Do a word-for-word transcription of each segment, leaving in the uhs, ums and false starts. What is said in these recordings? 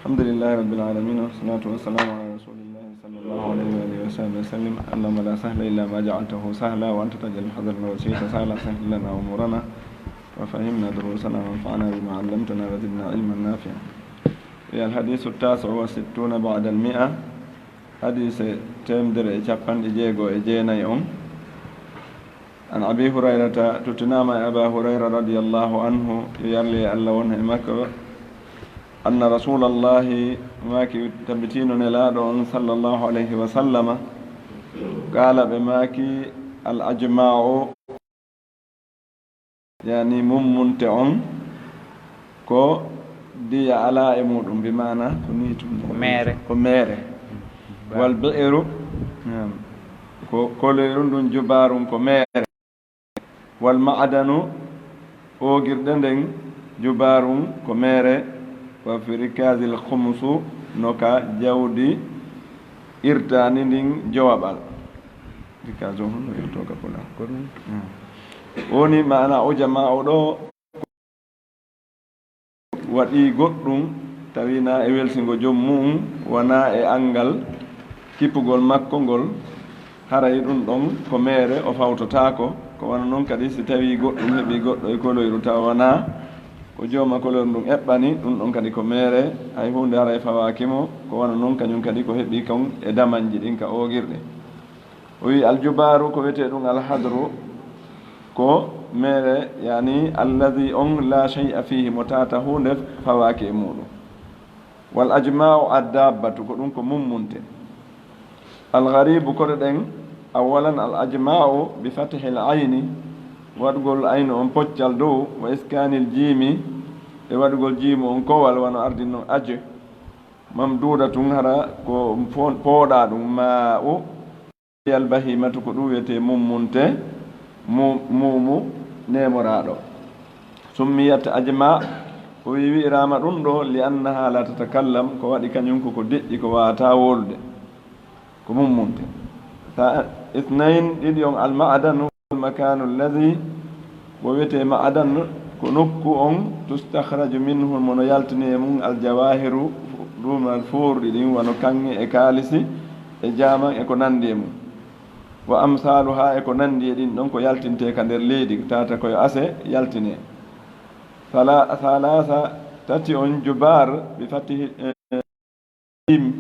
الحمد لله رب العالمين، والصلاة والسلام على رسول الله صلى الله عليه وآله وصحبه وسلم. اللهم لا سهل إلا ما جعلته سهلا، وأنت تجعل الحزن إذا شئت سهلا. سهل لنا أمورنا، وفهمنا دروسنا، وانفعنا بما علمتنا، وزدنا علما نافعا. الحديث التاسع والستون بعد المائة. Hadiise teemedere e capanɗe jeego e jeenayi on. An Abi Hurayrata, tuttinaama e Aba Hurayra radiyallahu anhu, yo yarli e Alla won e makko, anna Rasuulallahi maaki, tabitino Nelaaɗo on sallallahu alayhi wa sallama, qaala, ɓe maaki, al ajma'u, yani mummunte on, ko diya alaa e muɗum, bi maana ko nii tun. Ko meere. Ko meere. Wal bi'ru, naam. Ko koloyru ndun jubaarum ko meere. Wal ma'adanu, oogirde nden jubaarum ko meere. Wa fi rikazil khumusu, no ka jawdi irtaani ndin jowaɓal. Rikaz on honno irtoo ka pulaar? Ko ɗum. Hmm. Woni maana o jama o ɗo waɗi goɗɗum, tawi na e welsingo joom mu'um, wona e anngal kippugol makko ngol, haray ɗum ɗon ko meere o fawtotaako. Ko wano non kadi si tawi goɗɗum heɓi goɗɗo e koloyru tawa wona ko jooma koloyru ndun eɓɓani, ɗum ɗon kadi ko meere, hay huunde haray fawaaki mo, ko wano non kañum kadi ko heɓi kon e damanji ɗin ka oogirɗe. O wi'i, aljubaaru, ko wiyetee ɗum alhadru, ko meere, yani, alladhi on la shay'a fihi, mo tata huunde fawaaki e muɗum. Wal ajma'u addaabbatu, ko ɗum ko mummunte. Algharibu, koɗe ɗen, awalan al ajma'u bi fathil ayni, waɗugol aynu on poccal dow, wa iskanil jiimi, e waɗugol jiimu on kowal, wano ardin non aje, mamduudatun, hara ko fo-, pooɗaa ɗum, ma'u, Al bahimatu, ko ɗum wiyetee mummunte, mu-, muumu neemoraaɗo. Summiyat ajma, o wi-, wi'iraama ɗum ɗo, li annaha la tatakallam, ko waɗi kañum ko ko deƴƴi, ko waawataa wolude. Ko mummunte. Sa-, isnayn, ɗiɗi on, al ma'adanu, al makanu alladhi Ko wiyetee ma'adan, ko nokku on, tustakhraju minhu, mo no yaltinee mun, aljawaahiru, duumal foorɗi ɗin, wano kaŋŋe e kaalisi, e jaaman e ko nanndi e mun. Wa amsaaluhaa, e ko nanndi e ɗin ɗon, ko yaltintee ka nder leydi, tata ko yo ase yaltinee. Sala-, salaasa, tati on, jubaar, bi fatihi, eh, Jiim,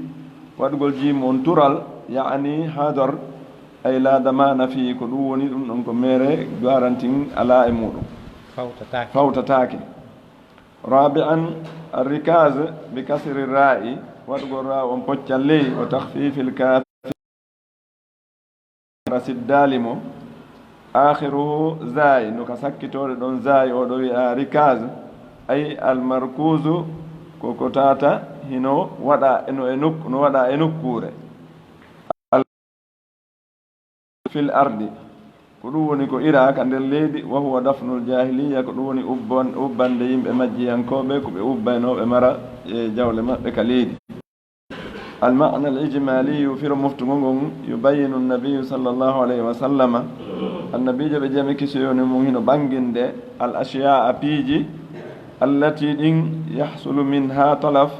waɗugol jiim on tural, ya'ani hadar, ay la damaana fii, ko ɗum woni ɗum ɗon ko meere, garantin alaa e muɗum. Fawtataake. Fawtataake. Rabi'an, arrikaz bi kasri ra'i, waɗugol ra on poccal ley, wa takhfifil kaafi. Siddaali mo, aakhiruhu zaay, no ka sakkitoore ɗon zaay, o ɗo wi'a rikaz, ay almarkuzu, ko ko tata hino waɗa no e nokku, no waɗa e nokkuure. Al-, fil ardi, ko ɗum woni ko ira ka nder leydi, wa huwa dafnul jaahiliyya, ko ɗum woni ubban-, ubbande yimɓe majjiyankooɓe, ko ɓe ubbaynoo ɓe mara e jawle maɓɓe ka leydi. Al ma'na al ijmaliyu, firo moftugol ngon, yubayyinu nabiyyu sallallahu alayhi wa sallama, annabiijo ɓe jami kisi yoni mun hino ɓanginde, al ashya'a, piiji, allati, ɗin, yahsulu minha talaf,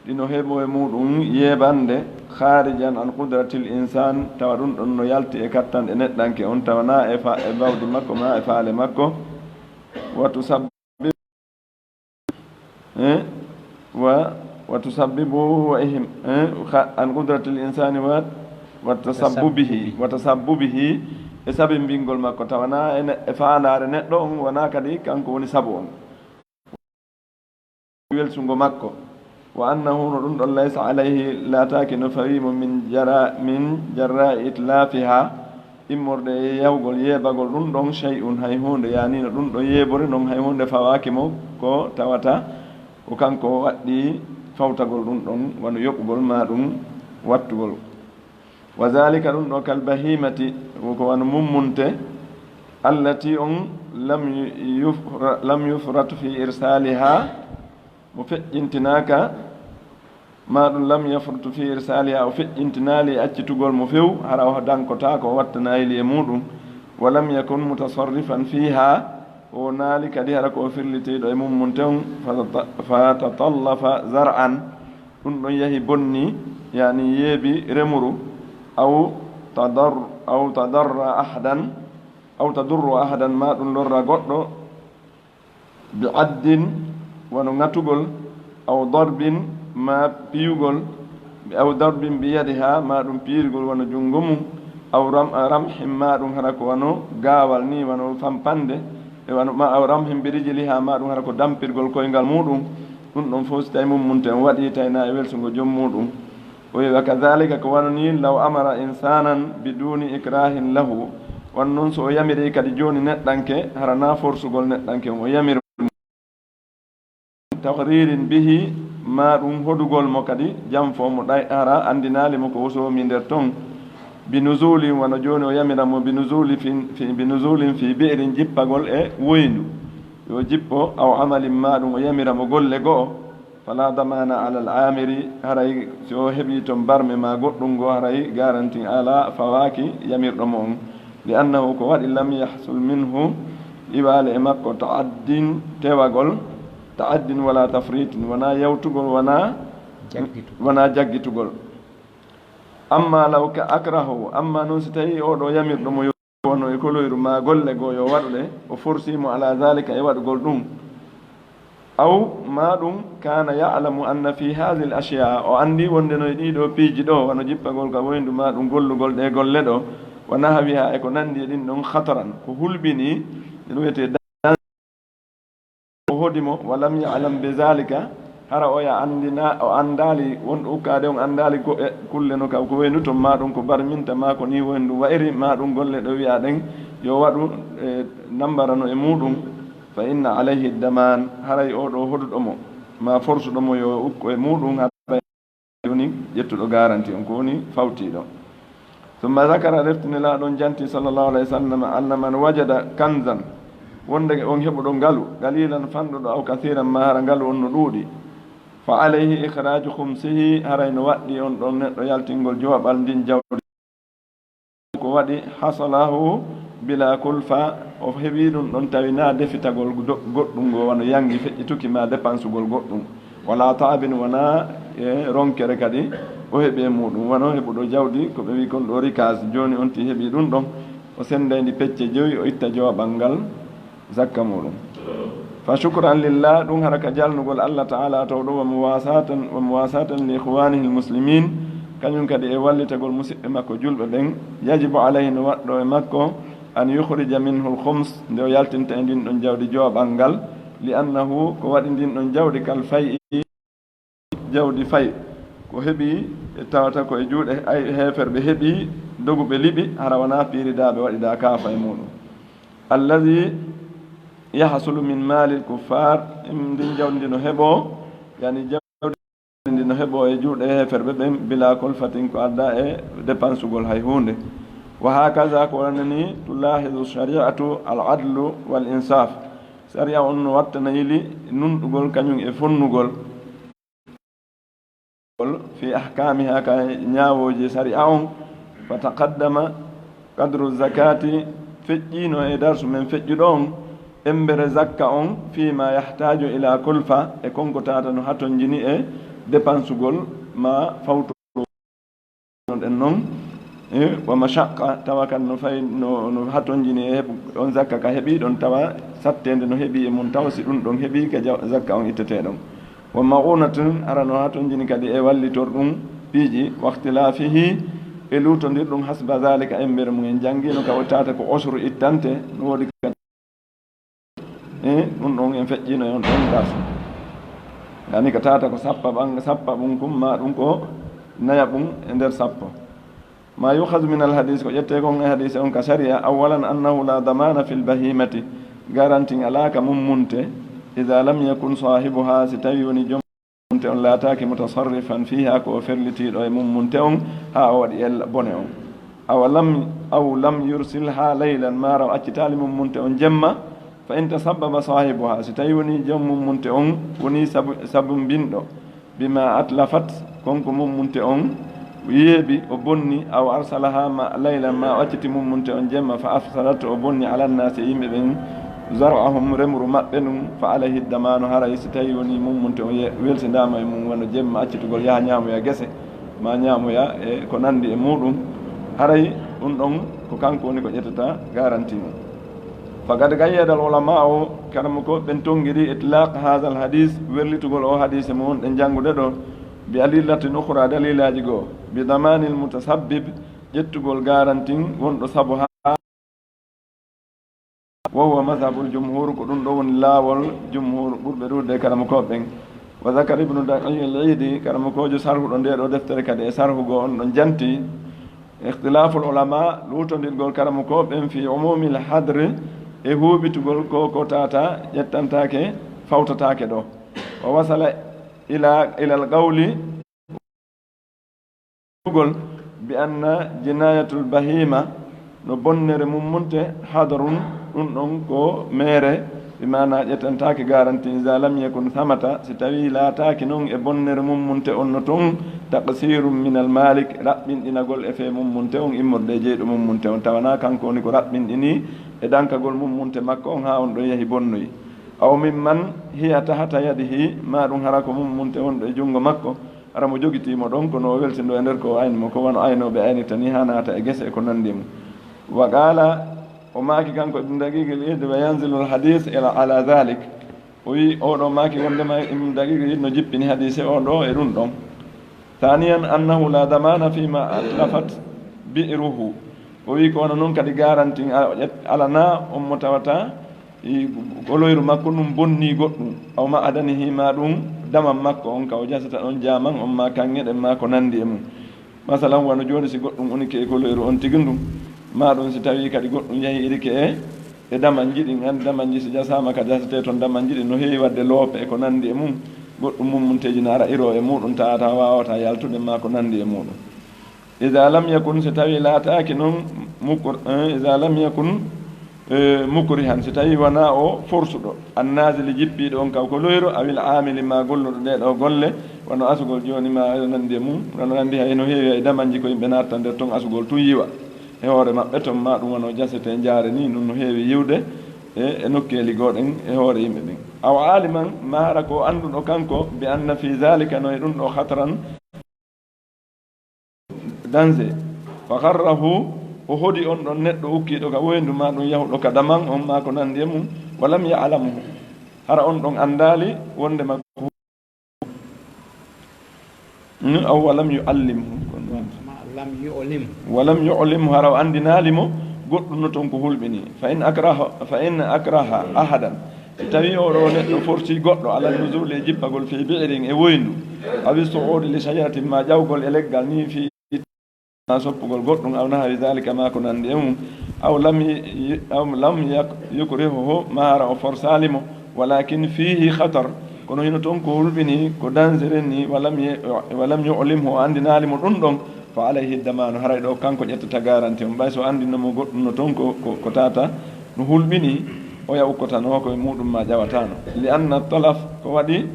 ɗino heɓo e muɗum yeebande, kharijan an qudratil insan, tawa ɗum ɗon no yalti e kattanɗe neɗɗanke on, tawa na e fa-, e bawdi makko, ma e faale makko, wa tusab-, Eh? Wa, wa tusabbibu wa ihim, eh? Kha-, an qudratil insani wa, wa tasabbubihi, tasabbubihi. Wa tasabbubihi, e sabimbingol makko, tawa na e ne-, e faandaare neɗɗo on, wona kadi kanko woni sabu on. Welsungo makko. Wa annahu, no ɗum ɗon, laysa alayhi, laataaki no fawii mo, min jara-, min jarra'i itlafiha, immorde e yahugol yeebagol ɗum ɗon, shay'un, hay huunde, yaani no ɗum ɗon yeebori non, hay huunde fawaaki mo, ko tawata ko kanko waɗɗii fawtagol ɗum ɗon, wano yoɓugol maa ɗum wattugol. Wa zalika, ɗum ɗo, kal bahimati, ko wano mummunte, allati on lam yufra-, lam yufrat fi irsaliha, mo feƴƴintinaaka, ma ɗum lam yafrutu fi irsaliha, o feƴƴintinaali e accitugol mo few, hara o dankotaako, o wattanaayili e muɗum, wa lam yakun mutasarrifan fiha, o naali kadi hara ko o firlitiiɗo e mummunte on, fa tata-, fa tatallafa zar'an, Ɗun ɗon yahi bonni, yani yeebi remuru, aw tadar-, aw tadarra ahadan, aw tadurru ahadan, ma ɗun lorra goɗɗo, bi addin, wano ŋatugol, aw darbin, ma piyugol, aw darbin bi yadiha, ma ɗun piyirgol wano junngo mun, aw ram-, ramhin, ma ɗun hara ko wano gaawal ni, wano fampande, e wano, ma aw ramhin bi rijliha, ma ɗun hara ko dampirgol koyngal muɗun. Ɗun ɗon fow si tawi mummunte on waɗi, tawi na e welsugo jom muɗun. O wi'i, wa kadhalika, ko wano ni, law amara insanan biduni ikrahin lahu, wan non so o yamiri kadi jooni neɗɗanke, hara na forsugol neɗɗanke on, o yamiri mo, taqririn bihi, ma ɗun hodugol mo kadi, janfo mo, ɗay hara anndinaali mo ko o soomi nder ton, bi nuzulin, wano jooni o yamira mo bi nuzuli fi, fi, bi nuzulin fi bi'rin, jippagol e woyndu, yo jippo, aw amalin, ma ɗun o yamira mo golle go'o, fala damana ala al-amiri, haray si o heɓi ton barme ma goɗɗun go, haray garanti ala fawaaki yamirɗo mo on. Li annahu, ko waɗi, lam yahsul minhu, iwaali e makko, ta'addin, tewagol, ta'addin wala tafritin, wona yawtugol, wona, jaggitugol. Wona jaggitugol. Amma law ka akrahu, amma non si tawi oɗo yamirɗo mo yo wano e koloyru ma golle goo yo waɗu ɗe, o forsi mo ala zalika e waɗugol ɗun. Aw, ma ɗun, kana ya'lamu anna fi hadhihi al-ashya, o anndi wonde no e ɗii ɗoo piiji ɗoo, wano jippagol ka woyndu ma ɗun, gollugol ɗee golle ɗoo, wa nahwiha, e ko nanndi e ɗin ɗon, khataran, ko hulɓinii, ɗun wiyetee dan-, o hodi mo, wa lam ya'lam bi zalika, hara oya anndina, o anndaali, wonɗo ukkaade on anndaali ko e kulle no ka, ko woyndu ton ma ɗun, ko barminta ma ko nii woyndu wa'iri, ma ɗun golle ɗe wi'aa ɗen, yo waɗu, e, nambarano e muɗun. Fa inna alayhi daman, haray oo ɗoo hoduɗo mo, maa forsuɗo mo yo ukko e muɗun, haray woni ƴettuɗo garanti on, ko woni fawtiiɗo. Summa zakara, refti Nelaaɗo on janti, sallallahu alayhi wa sallam, anna man wajada kanzan, wonde on heɓuɗo ngalu, qalilan, fanɗuɗo, aw kathiran, maa hara ngalu on no ɗuuɗi, fa alayhi ikhraju khumsihi, haray no waɗɗii on ɗon neɗɗo yaltingol jowaɓal ndin jawdi. Ko waɗi hasalahu bila kulfa, o heɓii ɗun ɗon tawi naa defitagol do-, goɗɗun go wano yangi feƴƴituki maa depansugol goɗɗun. Wala ta'abin, wonaa e ronkere kadi o heɓi e muɗun. Wano heɓuɗo jawdi, ko ɓe wi'i kon ɗoo rikaas, jooni on tii heɓii ɗun ɗon, o sendayndi pecce jowi, o itta jowaɓal ngal zakka muɗun. Fa shukran lillah, ɗun hara ka jalnugol Allah Ta'ala tawɗo, wa muwasatan, wa muwasatan li ikhwanihi almuslimin, kañun kadi e wallitagol musiɓɓe makko julɓe ɓen. Yajibu alayhi, no waɗɗoo e makko, an yukhrija minhu alkhums, nde o yaltinta e ndin ɗon jawdi jowaɓal ngal, li annahu, ko waɗi ndin ɗon jawdi kal fay'i, jawdi fay, ko heɓi, e tawata ko e juuɗe ay heeferɓe heɓi, doguɓe liɓi, hara wonaa piiridaaɓe waɗidaa kaafa e muɗun. Allazi yahsulu min maalil kuffaar, ndin jawdi ndi no heɓoo, yani jawdi ndi no heɓoo e juuɗe heeferɓe ɓen, bilaa kolfatin, ko addaa e depansugol hay huunde. Wa hakaza, ko wonani, tulaahidu shari'atu al adlu wal insaaf. Sariya on no wattanayli nunɗugol kañun e fonnugol. Fi ahkaamiha, ka ñaawooji sariya on. Fa taqaddama qadru zakati, feƴƴiino e darsu men feƴƴuɗo on, embere zakka on, fii ma yahtaaju ila kulfa, e kon ko tawata no hatonjini e depansugol ma fawto ɗen non, e wa mashaqqa, tawa kan no fay no, no hatonjini e heɓu on zakka ka heɓi ɗon, tawa satteende no heɓi e mun, tawa si ɗun ɗon heɓi ka ja-, zakka on ittetee ɗon. Wa ma'unatun, hara no hatonjini kadi e wallitorɗun piiji, wa ikhtilafihi, e luutondirɗun hasba zalika, embere mun en jangiino ka o tawata ko osru ittante, no woodi ka, e, ɗun ɗon en feƴƴiino e on ɗon darsu. Yani ka tawata ko sappa ɓan-, sappa ɓun kun, ma ɗun ko nayaɓun e nder sappo. Ma yu'khazu min al-hadis, ko ƴettee kon e hadise on ka sariya, awwalan annahu la damana fil bahimati, garantin alaa ka mummunte, idha lam yakun sahibuha, si tawi woni jom mummunte on laataaki mutasarrifan fiha, ko o ferlitiiɗo e mummunte on, haa o waɗi ella bone on. Aw lam, aw lam yursilha laylan, maa hara o accitaali mummunte on jemma, fa in tasabbaba sahibuha, si tawi woni jom mummunte on woni sabu, sabunbinɗo, bima atlafat, kon ko mummunte on yeebi, o bonni, aw arsalaha ma laylan, ma o acciti mummunte on jemma, fa afsadat, o bonni, ala nnaasi, e yimɓe ɓen, zar'ahum, remru maɓɓe ndun, fa alayhi damaanu, haray si tawii wonii mummunte on ye-, welsindaama e mun, wano jemma accitugol yaha ñaamoya gese, maa ñaamoya e ko nanndi e muuɗum, haray ɗun ɗon ko kanko woni ko ƴettata garanti mun. Faqad qayyada al-ulama'u, karamokooɓe ɓen tonngirii, itlaq hadha al-hadith, werlitugol oo hadiise mo wonɗen janngude ɗoo, bi adillatin ukhra, dalilaaji goo, bi damaanil mutasabbib, ƴettugol garantin wonɗo sabu haa, wa huwa madhhabul jumhur, ko ɗun ɗoo woni laawol jumhur ɓurɓe ɗuuɗude e karamokooɓe ɓen. Wa dhakara ibnu Daqiq al-Eid, karamokoojo sarhuɗo ndee ɗoo deftere kadi e sarhu goo on ɗon jantii, ikhtilaful ulama, luutondirgol karamokooɓe ɓen, fi umumil hadri, e huuɓitugol ko ko tata ƴettantaake, fawtataake ɗoo. Wa wasala ila, ilal qawli, gol, bi anna jinayatul bahima, no bonnere mummunte, hadarun, ɗun ɗon ko meere, bi maana ƴettantaake garanti, iza lam yakun thamata, si tawii laataaki non e bonnere mummunte on no ton, taqsirun minal malik, raɓɓinɗinagol e fee mummunte on immorde e jeyɗo mummunte on, tawanaa kanko woni ko raɓɓinɗini e dankagol mummunte makko on haa on ɗon yahi bonnoyi. Aw mimman hiya tahta yadihi, maa ɗun hara ko mummunte wonɗo e junngo makko, hara mo jogitii mo ɗon, kono o weltindoo e nder ko o ayni mo, ko wano aynooɓe aynirta nii, haa naata e gese e ko nanndi e mun. Wa qaala, o maaki kanko Ibnu Daqiiqil Iid, wa yanzilul hadiis ila, ala dhalik. O wi'i, oo ɗoo maaki wonndema Ibnu Daqiiqil Iid no jippini hadiise oo ɗoo e ɗun ɗon. Thaniyan, annahu la damaana fima atlafat bi'ruhu. O wi'i, ko wano non kadi garantin a-, alanaa on mo tawata i koloyru makko ndun bonnii goɗɗun, aw ma'adanihi, maa ɗun daman makko on ka o jasata ɗon, jaaman on maa kaŋŋe ɗen maa ko nanndi e mun. Masalan, wano jooni si goɗɗun unike e koloyru on tigi ndun, maa ɗun si tawii kadi goɗɗun yahi irike e, e damanji ɗin, anndi damanji si jasaama ka jasatee ton damanji ɗin no heewi waɗde loope e ko nanndi e mun, goɗɗun mummunteeji no ara iroo e muuɗun, tawa tawa waawataa yaltude maa ko nanndi e muuɗun. Iza lam yakun, si tawii laataaki non, mukur-, eh, iza lam yakun, eh, mukrihan, si tawii wanaa o forsuɗo, annaazili jippiiɗo on ka koloyru, awil aamili maa golluɗo ɗee ɗoo golle, wano asugol jooni maa e nanndi e mun, wano nanndi hay no heewi hay damanji ko yimɓe naatta nder ton asugol tun yiwa e hoore maɓɓe ton, maa ɗun wano jasetee njaare nii, ɗun no heewi yiwde e, e nokkeeli goo ɗen e hoore yimɓe ɓen. Aw aaliman, maa hara ko annduɗo kanko, bi anna fii zaalika, no e ɗun ɗoo, khatran, danger. Fa gharrahu, o hodi on ɗon neɗɗo ukkiiɗo ka woyndu maa ɗun yahuɗo ka daman on maa ko nanndi e mun, wa lam ya'lamhu, hara on ɗon anndaali wonndema ko, hmm, aw wa lam yu'allimhu, ko non. Ma lam yu'limhu. Wa lam yu'limhu, hara o anndinaali mo goɗɗun no ton ko hulɓinii. Fa in akraha, fa in akraha ahadan, si tawii oo ɗoo neɗɗo forsii goɗɗo, ala nuzuli, e jippagol, fii bi'rin, e woyndu, awi su'udi li shajaratin, maa ƴawgol e leggal nii, fii, maa soppugol goɗɗun, aw nahwi dhalika, maa ko nanndi e mun, aw lam y-, aw lam yak-, yukrihuhu, maa hara o forsaali mo, walakin fiihi khatar, kono hino ton ko hulɓinii, ko danger nii, wa lam y-, wa lam yu'limhu, o anndinaali mo ɗun ɗon, fa alayhi damaanu, haray ɗoo kanko ƴettata garanti on. Ɓay si o anndino mo goɗɗun no ton ko, ko, ko tata no hulɓinii, oya ukkotanoo ko e muuɗum maa ƴawataano. Li anna talaf, ko waɗi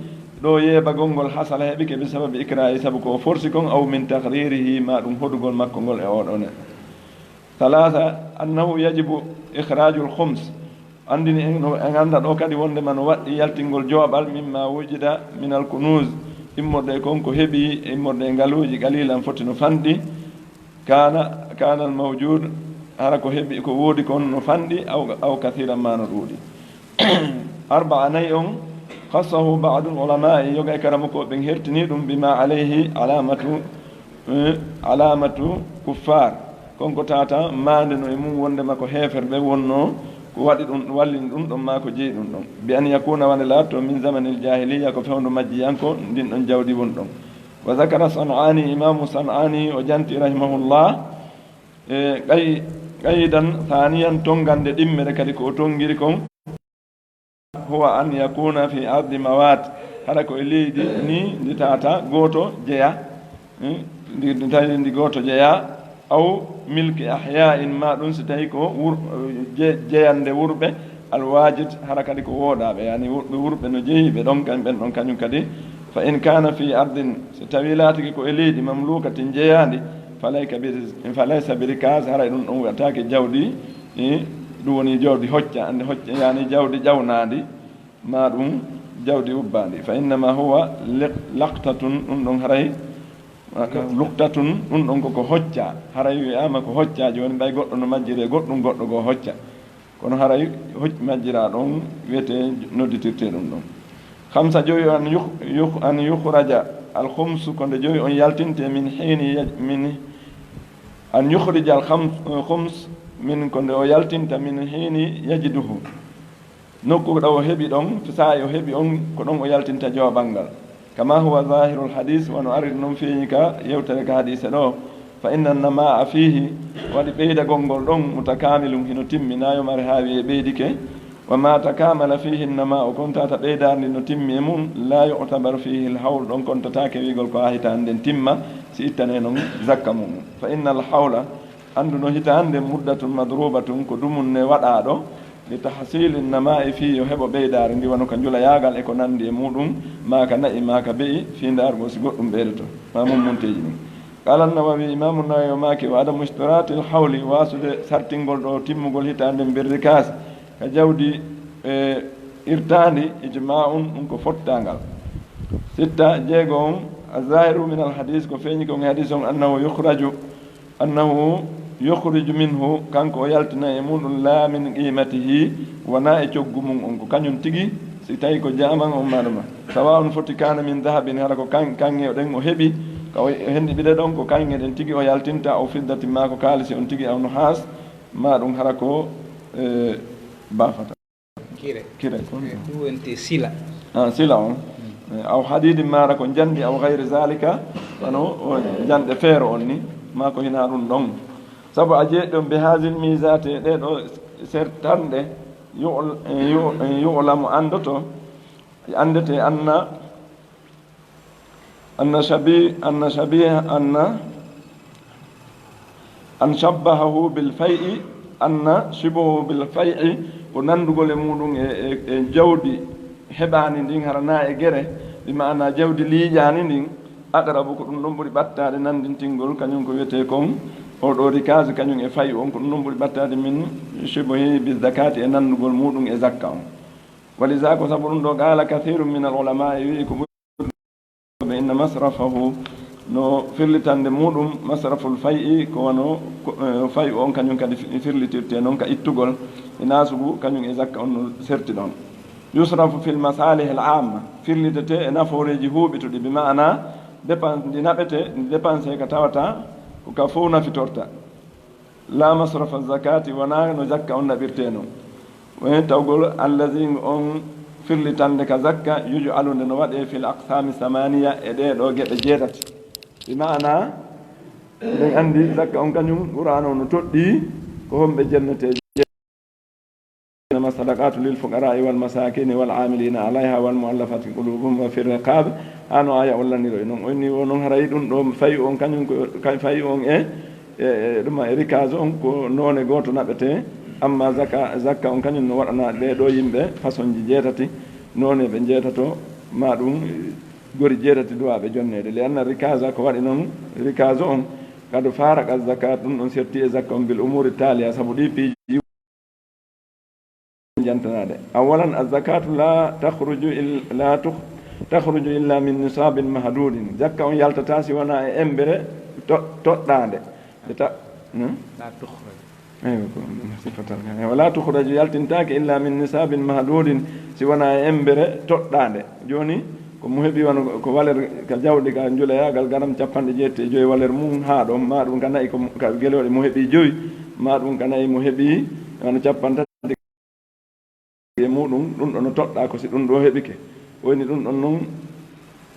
ɗoo yeebagol ngol hasala heɓike bi sababi ikrahi, sabu ko o forsi kon, aw min taghririhi, maa ɗun hodugol makko ngol e oo ɗoo neɗɗo. Thalatha, annahu yajibu ikhrajul khums. Anndini en, no en annda ɗoo kadi wonndema no waɗɗii yaltingol jooɓal, mimma wujida minal kunuz, immorde e kon ko heɓii, immorde e ngaluuji, qalilan, foti no fanɗi, kana, kana al mawjud, hara ko heɓi, ko woodi kon no fanɗi, aw, aw kathiran, maa no ɗuuɗi. Arba'a, nayi on, khassahu ba'dul ulama'i, yoga e karamokooɓe ɓen hertini ɗum, bima alayhi alamatu, eh, alamatu kuffar. Kon ko tata maande no e mum wondema ko heeferɓe wonno, ko waɗi ɗum, wallini ɗum ɗon maa ko jeyi ɗum ɗon. Bi an yakuna, wande laatto, min zamanil jahiliya, ko fewndo majjiyanko, ndin ɗon jawdi won ɗon. Wa zakara San'ani, Imaamu San'ani o janti rahimahullah, e qay-, qaydan thaniyan, tongande ɗimmere kadi ko o tongiri kon, huwa an yakuna fi ardi mawat, hara ko e leydi ni ndi tata gooto jeya, hmm, ndi, ndi tawi ndi gooto jeya, aw milki ahya'in, ma ɗum si tawi ko wur-, je-, jeyande wurɓe, alwajid, hara kadi ko wooɗaaɓe, yani wurɓe, wurɓe no jeyi ɓe ɗon, kañ-, ɓen ɗon kañum kadi. Fa in kana fi ardin, so tawi laatike ko e leydi, mamlukatin, jeyaandi, falayka bi-, falaysa bi rikaz, haray ɗum ɗon wi'ataake jawdi, eh, woni jawdi hocca, ande hocca yani jawdi ƴawnaandi, ma ɗum jawdi ubbaandi. Fa innama huwa liq-, laqtatun, ɗum ɗon haray, luqtatun, ɗum ɗon koko hocca. Haray wi'aama ko hocca, jooni ɓay goɗɗo no majjiri e goɗɗum, goɗɗo goo hocca. Kono haray hoc-, majjiraa ɗon wiyetee, nodditirtee ɗum ɗon. Khamsa, jowi, an yukh-, yukh-, an yukhraja al khumsu, ko nde jowi on yaltinte, min hiini yaj-, min, an yukhrija al kham-, khums, min, ko nde o yaltinta, min hiini yajiduhu. Nokku ɗo o heɓi ɗon, to saa'i o heɓi on, ko ɗon o yaltinta jowaɓal ngal. Kama huwa zahirul hadis, wano ariri non feeñi ka yewtere ka hadise ɗo, fa inna namaa fiihi, waɗi ɓeydagol ngol ɗon, mutakamilun, hino timmi, na yo mare haawi e ɓeydike. Wa ma takamala fiihi namaa, o kon tata ɓeydaari ndi no timmi e mun, la yu'tabaru fiihi al hawl, ɗon kontataake wi'ugol ko haa hitaande nden timma, si ittane non zakka mun. Fa inna al hawla, anndu no hitaande, muddatun madrubatun, ko dumunne waɗaaɗo, li tahsili namaa, fii yo heɓo ɓeydaari ndi, wano ka njulayaagal e ko nanndi e muɗum, maa ka na'i, maa ka be'i, fii ndaarugol si goɗɗum ɓeydoto, maa mummunteeji ɗin. Qaala Nawawi, Imaamu Nawawi o maaki, wa adamu ishtiraati al hawli, waasude sartingol ɗo timmugol hitaande nden birrikaas, ka jawdi, e, irtaandi, ijmaa'un, ɗum ko fottaangal. Sitta, jeego on, az-zaahiru min al hadis, ko feeñi kon e hadis on, annahu yukhraju, annahu yukhriju minhu, kanko o yaltina e muɗum, laa min qiimatihi, wonaa e coggu mum on, ko kañum tigi, si tawi ko jaaman on maɗuma. Sawa'un foti kaana min dahabin, hara ko kan-, kaŋŋe ɗen o heɓi, ka o hendiɓide ɗon, ko kaŋŋe ɗen tigi o yaltinta, aw fiddatin, maa ko kaalisi on tigi, aw nuhaas, maa ɗum hara ko, e, baafata. Kire. Kire, ko eh, ɗum wonte sila. Ah, sila on. Mm. Eh, aw hadidin, maara ko njandi, aw gayri zalika, wano o njande feere on ni, maa ko hinaa ɗum ɗon. Sabu a jeeɗi ɗon bi hazil miizaati, e ɗee ɗo sertanɗe, yu'l-, eh, yu-, eh, yu'lamu, anndoto, anndete, anna, anna shabi-, anna shabi-, anna, an shabbahahu bil fay'i, anna shibahu bil fay'i, ko nanndugol e muɗum e, e, e jawdi heɓaani ndin, hara na e gere, bi ma'ana jawdi liiƴaani ndin, aqrabu, ko ɗum ɗon ɓuri ɓattaade nanndintingol, kañum ko wiyetee kon, oo ɗoo rikaaz, kañum e fay'u on, ko ɗum ɗon ɓuri ɓattaade min shibahi bi zakaati, e nanndugol muɗum e zakka on. Wa liza, ko sabu ɗum ɗoo, qaala kathiirun min al ulamaa'i, wi'i ko ɓe inna masrafahu, no firlitande muɗum, masraful fay'i, ko wano ko, eh, fay'u on kañum kadi fi-, firlitirte non ka ittugol, e naasugu kañum e zakka on no serti ɗon. Yusrafu fil masalih al amma, firlitete e nafooreeji huuɓituɗi, bi ma'ana dépense ndi naɓete, ndi dépense ka tawata ko ka fow nafitorta. La masrafa zakati, wonaa no zakka on naɓirtee non. Woni tawgol allazi on firlitande ka zakka, yuj'alu, nde no waɗee, fil aqsami samaniya, e ɗee ɗoo geɓe jeetati. Bi ma'ana, ɗen anndi zakka on kañum, Qur'aana on no toɗɗii, ko homɓe jennetee. إنما الصدقات للفقراء والمساكين والعاملين عليها والمؤلفة قلوبهم وفي الرقاب. Haa no aaya on laniroo non. O inni wo non haray ɗum ɗoo fay'u on kañum ko, ka-, fay'u on e, e, e ɗum e rikaaz on ko noone gooto naɓetee. Amma zaka, zakka on kañum no waɗanaa ɓee ɗoo yimɓe façonji jeetati, noone ɓe njeetato, maa ɗum gori jeetati duwaaɓe jonneede. Li anna rikaaza, ko waɗi non rikaazu on, qad faaraqa zakat, ɗum ɗon serti e zakka on bil umuuri taaliya, sabu ɗii piiji jantanaade. Awalan, az-zakatu la takhruju il-, la tukh-, takhruju illa min nisabin mahdudin. Zakka on yaltataa si wonaa e embere to-, toɗɗaande. Nde ta-, hmm? La tukhraju. Eywa, ko ɗum sifatal ngal. Eywa, la tukhraju, yaltintaake illa min nisabin mahdudin, si wonaa e embere toɗɗaande. Jooni, ko mo heɓi wano ko valeur ka jawdi ka njulayaagal garam cappanɗe jeetati e joy valeur mum haa ɗon, maa ɗum ka na'i ko mo, ka gelooɗe mo heɓi joy, maa ɗum ka na'i mo heɓi wano cappanɗe tati e muɗum, ɗum ɗon no toɗɗaa ko si ɗum ɗoo heɓike. Woni ɗum ɗon non,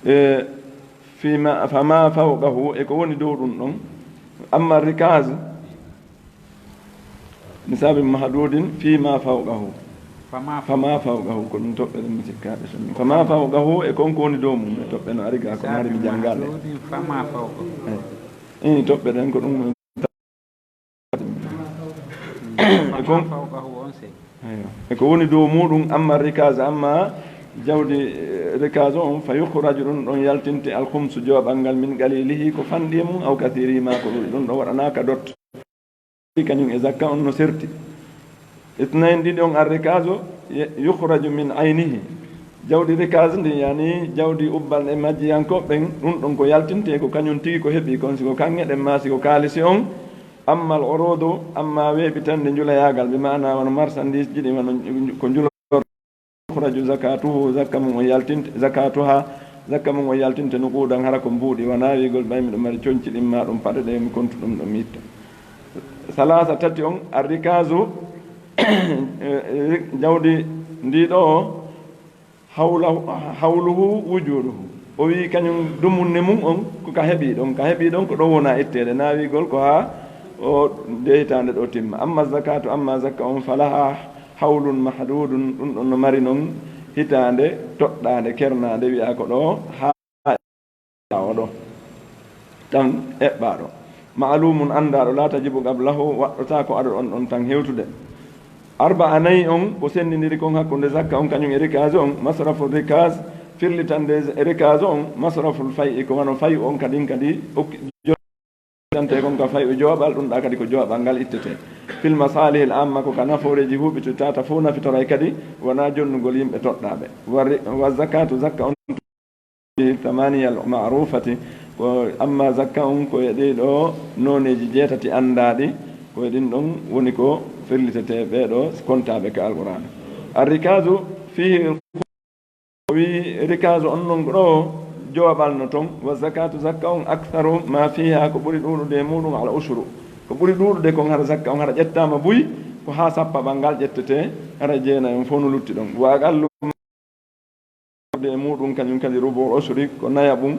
e, fima, fama fawqahu, e ko woni dow ɗum ɗon. Amma rikaz, nisabin mahdudin fima fawqahu. Fama fawqahu, ko ɗum toɓɓe ɗen mi sikkaade so mi. Fama fawqahu, e kon ko woni dow mum, e toɓɓe no ari ga ko mari mi janngaade. Mahdudin fama fawqahu. Eh, eh, toɓɓe ɗen ko ɗum. E kon, fama fawqahu on sey. Eyyo. E ko woni dow muɗum, amma rikaz, amma jawdi, eh, rikaz on, fa yukhraju, ɗum ɗon yaltinte al khumsu, jowaɓal ngal, min qalilihi, ko fanɗi e mum, aw kathirihi, maa ko ɗuuɗi, ɗum ɗon waɗanaa ka dot. Kañum e zakka on no serti. Ithnayn, ɗiɗi on, arrikazu ye-, yukhraju min aynihi. Jawdi rikaz ndi, yani jawdi ubbal e majjiyankooɓe ɓen, ɗun ɗon ko yaltintee ko kañun tigi ko heɓi kon, si ko kaŋŋe ɗen maa si ko kaalisi on. Amma al urudu, amma weeɓitande njulayaagal, bi maana wano marchandise ji ɗin, wano ko njulor, yukhraju zakatuhu, zakka mun on yaltinte, zakatuha, zakka mun on yaltinte nuquudan, hara ko mbuuɗi, wanaa wi'ugol ɓay miɗo mari conci ɗin maa ɗum paɗe ɗe mi kontu ɗum ɗo mi itta. Salaasa, tati on, arrikazu, jawdi ndi ɗo, hawla-, hawluhu wujuduhu. O wi'i kañum dumunne mun on ko ka heɓi ɗon, ka heɓi ɗon ko ɗon wona itteede, naa wi'ugol ko haa o nde hitaande ɗo timma. Amma zakatu, amma zakka on, falaha hawlun mahdudun, ɗum ɗon no mari non hitaande toɗɗaande, kernaande, wi'a ko ɗo haa o ɗo tan eɓɓaaɗo. Ma'lumun, anndaaɗo, la tajibu qablahu, waɗɗotaako ado on ɗon tan hewtude. Arba'a, nayi on, ko senndindiri kon hakkunde zakka on kañum e rikaz on, masrafu rikaz, firlitande rikaz on, masraful fay'i, ko wano fay'u on kadin kadi, okki-, jottante kon ka fay'u jooɓal, ɗum ɗa kadi ko jooɓal ngal ittete. Fil masalihil amma, ko ka nafooreeji huuɓititata fow nafitoray kadi, wonaa jonnugol yimɓe toɗɗaaɓe. Wa ri-, wa zakatu, zakka on, thamaniyal ma'rufati, ko amma zakka on ko e ɗii ɗoo nooneeji jeetati anndaaɗi, ko e ɗin ɗon woni ko firlitetee ɓee ɗoo kontaaɓe ka Alqur'aana. Arrikazu fihi, o wi'i rikazu on non ɗoo jooɓal no ton, wa zakatu zakka on aktharu ma fiha, ko ɓuri ɗuuɗude e muɗum al ushru, ko ɓuri ɗuuɗude kon hara zakka on hara ƴettaama buy, ko haa sappaɓal ngal ƴettetee, hara jeenay on fow no lutti ɗon. Wa aqallu e muɗum kañum kadi rubu'ul ushri, ko nayaɓum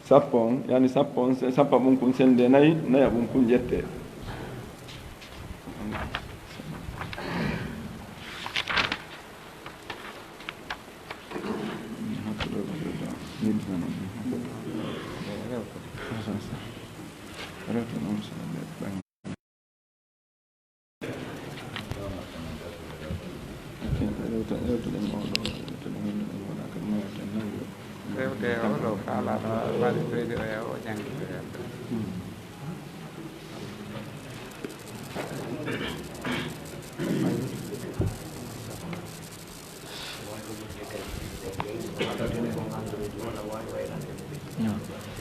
sappo on, yani sappo on, se-, sappaɓum kun sende nayi, nayaɓum kun ƴette. Rewde e oo ɗoo faalaaɗo waɗitoyde oya o janngintoya.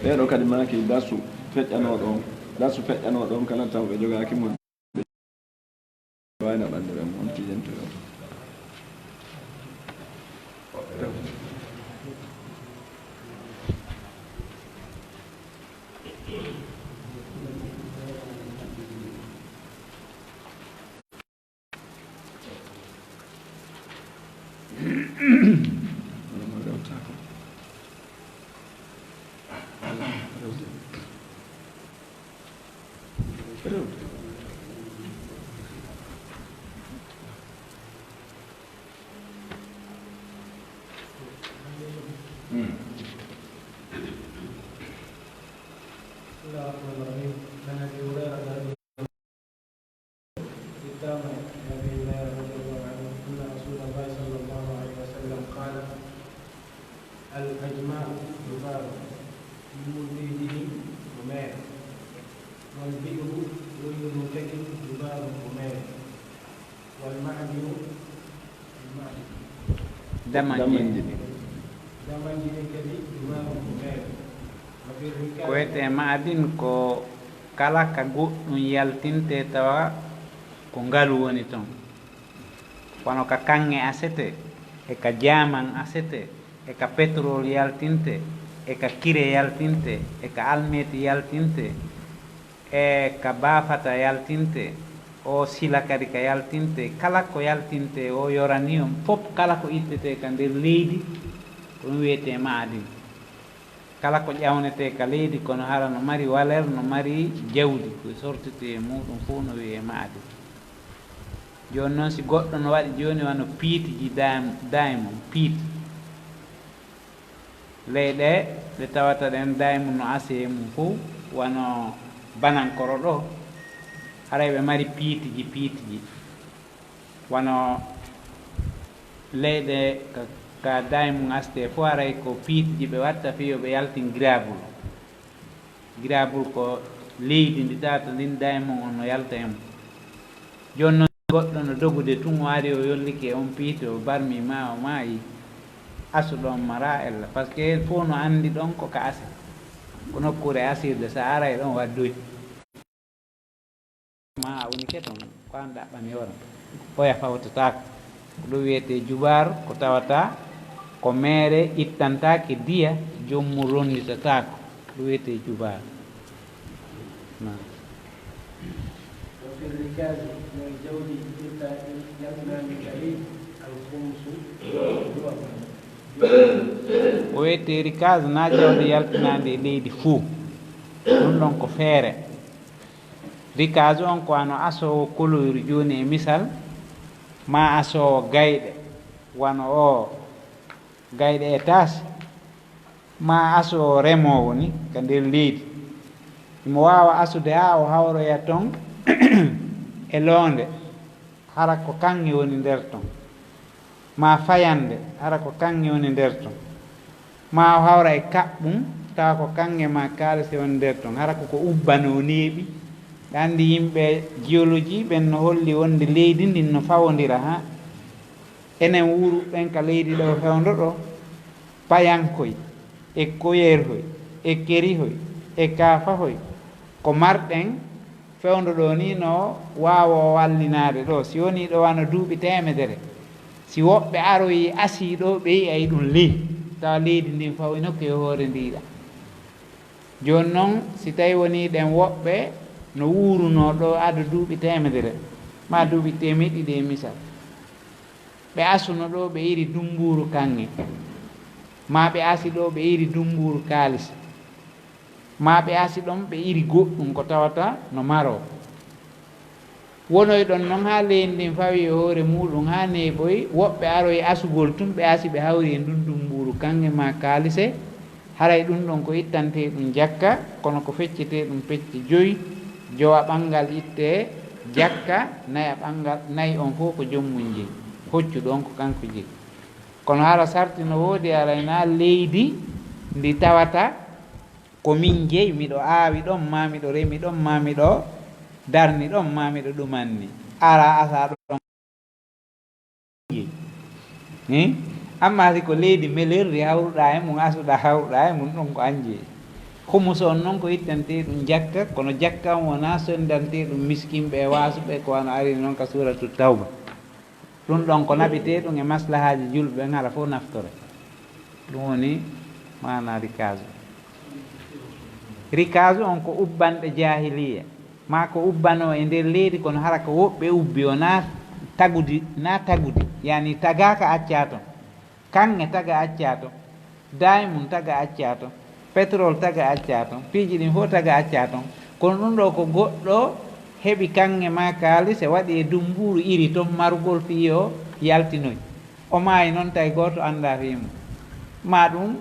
Ɓee ɗoo kadi maaki darsu feƴƴanooɗo on, darsu feƴƴanooɗo on kala taw ɓe jogaaki mo. Wayno ɓanndiraaɓe on tijjantoyoo. بسم الله الرحمن الرحيم. عن أبي هريرة رضي الله عنه، أن رسول الله صلى الله عليه وسلم قال: الأجماع جبار، يولد به حمير، والبئر يولد به جبار حمير، والمعدن، المعدن. Damanjini. Damanjini kadi جبار حمير. وفي الركاز. Ko wiyetee ma'adin ko kala ka goɗɗum yaltintee tawa ko ngalu woni ton. Wano ka kaŋŋe asetee, e ka jaaman asetee, e ka petrol yaltintee, e ka kire yaltintee, e ka almeeti yaltintee, e ka baafata yaltintee, oo sila kadi ka yaltintee, kala ko yaltintee, oo yoraniyom, fof kala ko ittetee ka nder leydi, ko ɗum wiyetee ma'adin. Kala ko ƴawnetee ka leydi, kono hara no mari valeur, no mari jawdi, ko sortetee e muuɗum fof no wiyee ma'adin. Jooni non, si goɗɗo no waɗi jooni wano piitiji daam-, diamond, piiti. Leyɗe ɗe tawata ɗen diamond no asee mum fof, wano Banankoro ɗo, haray ɓe mari piitiji, piitiji. Wano leyɗe ka, ka diamond astee fof, haray ko piitiji ɓe watta fii yo ɓe yaltin gravel. Gravel ko leydi ndi tawata ndin diamond on no yalta e mum. Jooni non, Goɗɗo no dogude tun, o ari, o yollike e on piiti, o barmi ma, o maayi, asu ɗon maraa ella. Parce que fow no anndi ɗon ko ka asi. Ko nokkuure asirde, sa aray ɗon waddoy. Ma a woni ke ton, ko an ɗaɓɓani hoore. Oya fawtataako. Ko ɗum wiyetee jubaar, ko tawata ko meere ittantaake diya, joom mum ronnditataako. Ɗum wiyetee jubaar. Naam. وفي الركاز من الجود يلقى، يلقى من بعيد الخمس جوابا. Ko wiyetee rikaaz na jawdi yaltinaandi e leydi fuu. Ɗum ɗon ko feere. Rikaaz on ko wano asoowo koloyru jooni e misal, maa asoowo gayɗe, wano oo gayɗe etaas, maa asoowo remoowo ni ka nder leydi. Himo waawa asude haa o hawroya ton e loonde, hara ko kaŋŋe woni nder ton, maa fayannde, hara ko kaŋŋe woni nder ton, maa o hawra e kaɓɓum, tawa ko kaŋŋe maa kaalisi woni nder ton, hara ko ko ubbanoo neeɓi. Ɓe anndi yimɓe jiyoloji ɓen no holli wonde leydi ndin no fawondira haa enen wuuruɓe ɓen ka leydi ɗoo fewndo ɗoo, payankoy, e koyerhoy, e kerihoy, e kaafahoy, ko marɗen fewndo ɗoo nii no waawa wallinaade ɗoo. Si wonii ɗoo wano duuɓi teemedere, si woɓɓe aroyii asii ɗoo, ɓe yi'ay ɗum ley, tawa leydi ndin fawi nokke e hoore ndiiɗa. Jooni non, si tawii wonii ɗen woɓɓe no wuurunoo ɗoo ado duuɓi teemedere, maa duuɓi teemeɗɗe ɗiɗi e misal, ɓe asuno ɗoo ɓe iri dumbuuru kaŋŋe, maa ɓe asi ɗoo ɓe iri dumbuuru kaalisi, maa ɓe asi ɗon ɓe iri goɗɗum ko tawata no maroo. Wonoyɗon non haa leydi ndin fawi e hoore muuɗum haa neeɓoyi, woɓɓe aroyi asugol tun, ɓe asi ɓe hawri e ndun dumbuuru kaŋŋe maa kaalise, haray ɗum ɗon ko ittantee ɗum jakka, kono ko feccetee ɗum pecce joyi, jowaɓal ngal ittee jakka, nayaɓal ngal, nayi on fow ko joom mum jeyi, hoccuɗo on ko kanko jeyi. Kono hara sarti no woodi, haray naa leydi ndi tawata ko min jeyi, miɗo aawi ɗon, maa miɗo remi ɗon, maa miɗo darni ɗon, maa miɗo ɗumanni. Araa asaa ɗon jeyi. Hin? Amma si ko leydi melerdi hawruɗaa e mum, asuɗaa hawruɗaa e mum, ɗon ko an jeyi. Khumusu on non ko ittantee ɗum jakka, kono jakka on wonaa sonndantee ɗum miskinɓe e waasuɓe, ko wano arini non ka Suuratu Tawba. Ɗum ɗon ko naɓetee ɗum e maslahaaji julɓe ɓen, hara fow naftore. Ɗum woni maanaa rikaazu. Rikaazu on ko ubbanɗe jaahiliya, maa ko ubbanoo e nder leydi, kono hara ko woɓɓe ubbi, wonaa tagudi, naa tagudi, yani tagaaka accaa ton. Kaŋŋe taga accaa ton, daayimun taga accaa ton, petrol taga accaa ton, piiji ɗin fow taga accaa ton. Kono ɗum ɗoo ko goɗɗo heɓi kaŋŋe maa kaalise, waɗi e dumbuuru iri ton marugol fii o yaltinoy. O maayi non tawi gooto anndaa fii mum. Maa ɗum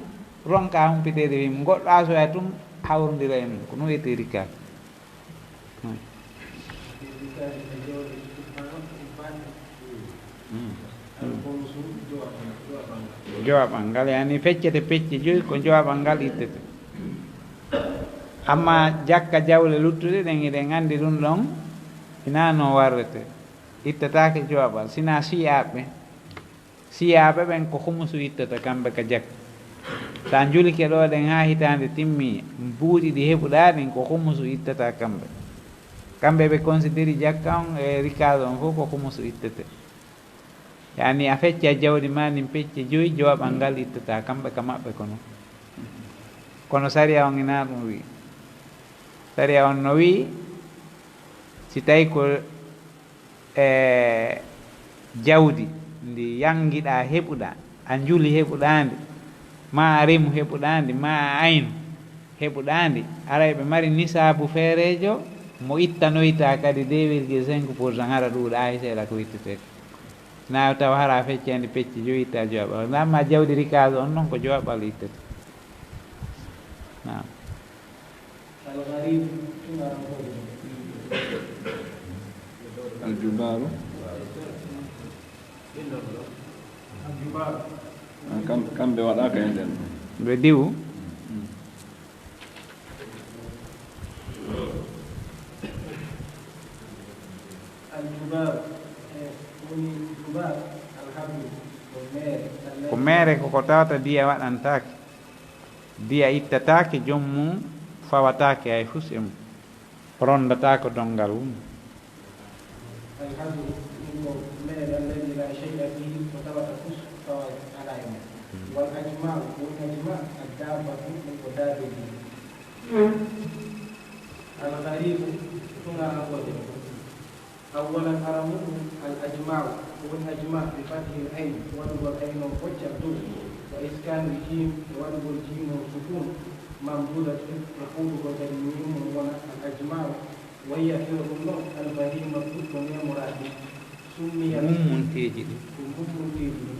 ronka humpiteede fii mum. Goɗɗo asoya tun hawrondira e mum. Ko ɗum wiyetee rikaaz. Jowaɓal ngal, yani feccete pecce joyi, ko jowaɓal ngal ittete. Amma jakka jawle luttuɗe ɗen, hiɗen anndi ɗum ɗon, hinaa no warrete. Ittataake jowaɓal, sinaa siyaaɓe. Siyaaɓe ɓen ko khumusu ittata kamɓe ka jakka. Sa njulike ɗoo ɗen haa hitaande timmi, buuɗi ɗi heɓuɗaa ɗin ko khumusu ittata kamɓe. Kamɓe ɓe considéri jakka on e rikaaz on fow ko khumusu ittete. Yani a fecca jawdi maa ndin pecce joyi, jowaɓal ngal ittata kamɓe ka maɓɓe kono. Kono sariya on hinaa ɗum wi'i. Sariya on no wi'i, si tawi ko e jawdi ndi yangiɗaa heɓuɗaa, a njuli heɓuɗaa ndi, maa a remu heɓuɗaa ndi, maa a aynu heɓuɗaa ndi, aray ɓe mari nisaabu feereejo mo ittanoyta kadi deux virgule cinq pour cent, hara ɗuuɗaa hay seeɗa ko ittetee. Naa tawa hara a feccee ndi pecce joyi, itta jowaɓal. Amma jawdi rikaaz on non ko jowaɓal ittete. Naam. Aljubaaru. Ah, kam-, kamɓe waɗaaka e nden. Ɓe diwu. Mm. الجبار Ko meere ko ko tawata diya waɗantaake, diya ittataake joom mum, fawataake hay fus e mum, rondataako donngal wum. Alhadru, ɗum ko meere alladi la shay'a fihi, ko tawata fus fawa alaa e mum. Wal ajma'u, ko woni ajma', ad-dabbatu, ɗum ko daabeeji. Al gharibu, ko tun arankoje. Awwalan, aran muɗum, al ajma'u, ko woni ajma', bi fathil ayn, waɗugol ayn on hoccal dow, wa iskanil jim, e waɗugol jim on sukun, mamdudatun, e huuɗugol kadi mim on wona al ajma'u, wa hiya firo ɗum ɗon, al bahimatu, ko neemoraaɗi, summiyat, mummunteeji ɗin. Ko mummunteeji ɗin.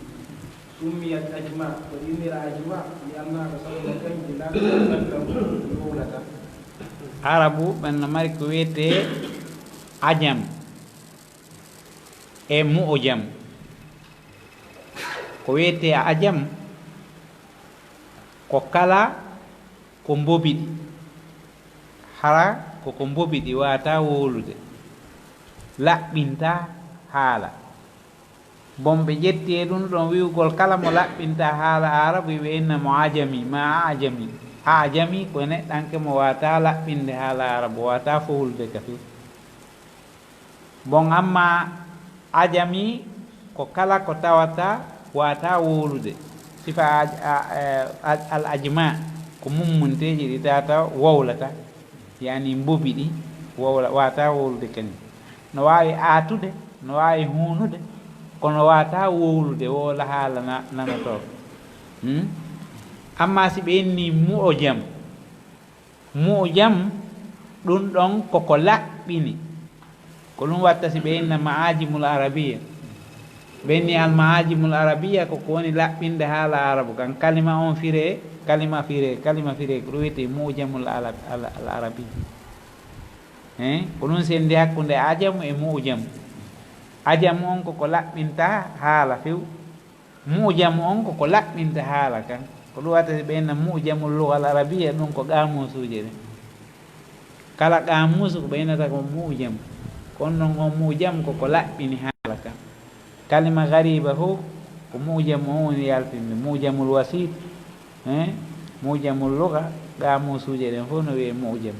Summiyat ajma, ko innira ajma, li annaha, ko sabu no kanji la tukallamu ɗi wowlata. Arabu ɓen no mari ko wi'etee ajam e mu'jam. Ko wi'etee ajam ko kala ko mbobiɗi, hara ko ko mbobiɗi waataa wowlude, laɓɓintaa haala. Bon, ɓe ƴetti e ɗun ɗon wi'ugol kala mo laɓɓinta haala aarabu, ɓe inna mo ajami, maa ajami. Ajami ko neɗɗanke mo waataa laɓɓinde haala aarabu, waataa fowlude ka few. Bon, amma ajami ko kala ko tawata waataa wowlude. Sifa aj-, a-, e, al-, al ajma ko mummunteeji ɗi tawata wowlata. Yani mbobi ɗi wowla, waataa wowlude kañum. No waawi aatude, no waawi huunude, kono waataa wowlude, wowla haala na-, nanotoo. Hmm? Amma si ɓe inni mu'jam, mu'jam, ɗun ɗon ko ko laɓɓini. Ko ɗun watta si ɓe inna ma'ajimul arabiya. Ɓe inni al ma'ajimul arabiya ko ko woni laɓɓinde haala arabu kan. Kalima on firee, kalima firee, kalima firee, ko ɗun wi'etee mu'jamul ala-, al-, al arabi. Hein? Ko ɗun senndi hakkunde ajamu e mu'jamu. Ajamu on ko ko laɓɓinta haala few. Mu'jamu on ko ko laɓɓinta haala kan. Ko ɗun watta si ɓe inna mu'jamul lugal arabiya, ɗun ko qaamuusuuje ɗen. Kala qaamuusu ko ɓe innata ko mu'jam. Ko on non on mu'jam ko ko laɓɓini haala kan. Kalima gariba fow ko mu'jam on woni yaltinde. Mu'jamul wasiit, eh, mu'jamul luga, qaamuusuuje ɗen fow no wi'ee mu'jam.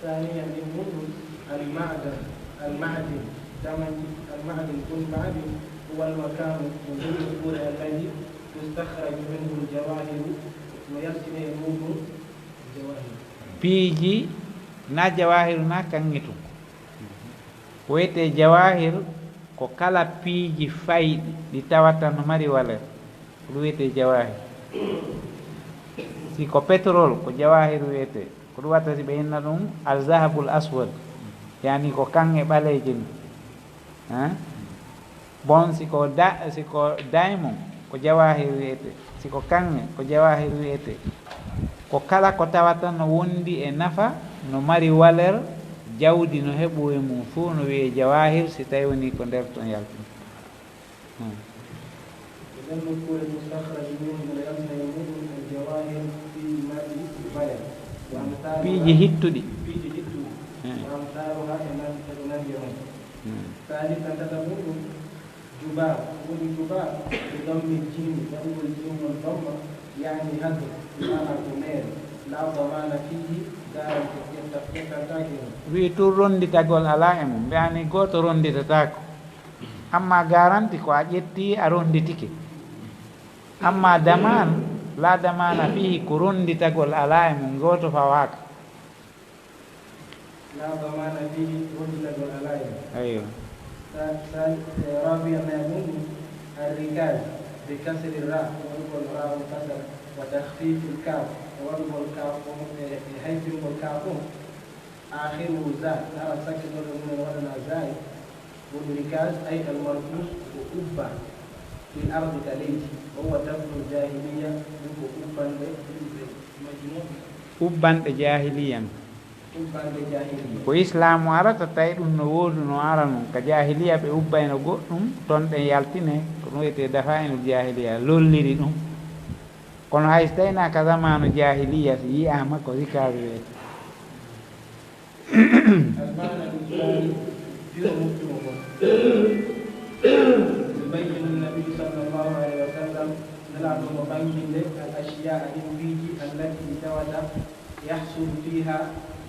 Saaniyan, ɗin muɗum, al-ma'dan, al-ma'din, damanji, al-ma'din, kun ma'din, huwa al-makanu, ko ngol nokkuure alladi tustakhraju minhu al-jawahiru, no yaltine e muɗum jawahir. Piiji, na jawaahiru na kaŋŋe tun. Ko wi'etee jawaahir ko kala piiji fayɗi ɗi tawata no mari valeur. Ko ɗum wi'etee jawaahir. Si ko pétrole, ko jawaahir wi'etee. Ko ɗum watta si ɓe inna ɗum al-zahabul aswad. Yani ko kaŋŋe ɓaleeje ni. Hein? Bon, si ko da-, si ko diamond, ko jawaahir wi'etee. Si ko kaŋŋe, ko jawaahir wi'etee. Ko kala ko tawata no wondi e nafa, no mari valeur, jawdi no heɓu e mum fuu no wi'ee jawaahir, si tawii wonii ko nder ton yaltini. Hmm. Nden nokkuure mustakhraju minhu no yaltina e muɗum al-jawaahir piiji marɗi valeur. Wa amsaaluha, piiji hittuɗi. Piiji hittuɗi. Hmm. Wa amsaaluha e nan-, e ko nanndi e mum. Hmm. Saalisan tata muɗum, jubaar, woni jubaar, bi dammil jiimi, waɗugol jiim on damma, yaani hadr, maanaa ko meere, laa damaana fiihi, garanti ƴetta-, ƴettantaake hen. Wi'i tun ronnditagol alaa e mum, mbi'ani gooto ronnditataako. Amma garanti ko a ƴetti, a ronnditike. Amma damaan, laa damaana fiihi, ko ronnditagol alaa e mum, gooto fawaaka. Laa damaana fiihi, ronnditagol alaa e mum. Eyyo. Sa-, sa-, eh, raabiya nayaɓun ɗum, arrikaaz, bi kasri raa, waɗugol raa on kasra, wa takhfiifil kaaf, e waɗugol kaaf on, e, e hayfingol kaaf on, aakhiruhu zaa, aran sakkitorde mum en waɗanaa zaa e. Woni rikaaz, ay al markuuz, ko ubba, fil ardi ka leydi, wa huwa dafnul jaahiliyya, ɗum ko ubbanɗe yimɓe majjunooɓe. Ubbanɗe jaahiliyya. Ubbanɗe jaahiliyya. Ko islaamu arata, tawi ɗum no woodunoo arano, ka jaahiliyya ɓe ubbayno goɗɗum, ton ɗen yaltine, ko ɗum wiyetee dafaa'inul jaahiliyya, lolliri ɗum. Kono hay so tawii naa ka zamaanu jaahiliyya, si yi'aama ko rikaaz wiyetee. Al-ma'na al-thani, firo moftumo kon. يبين النبي صلى الله عليه وسلم، Nelaaɗo mo ɓannginde, الأشياء ɗin piiji, التي ɗi tawata, يحصل فيها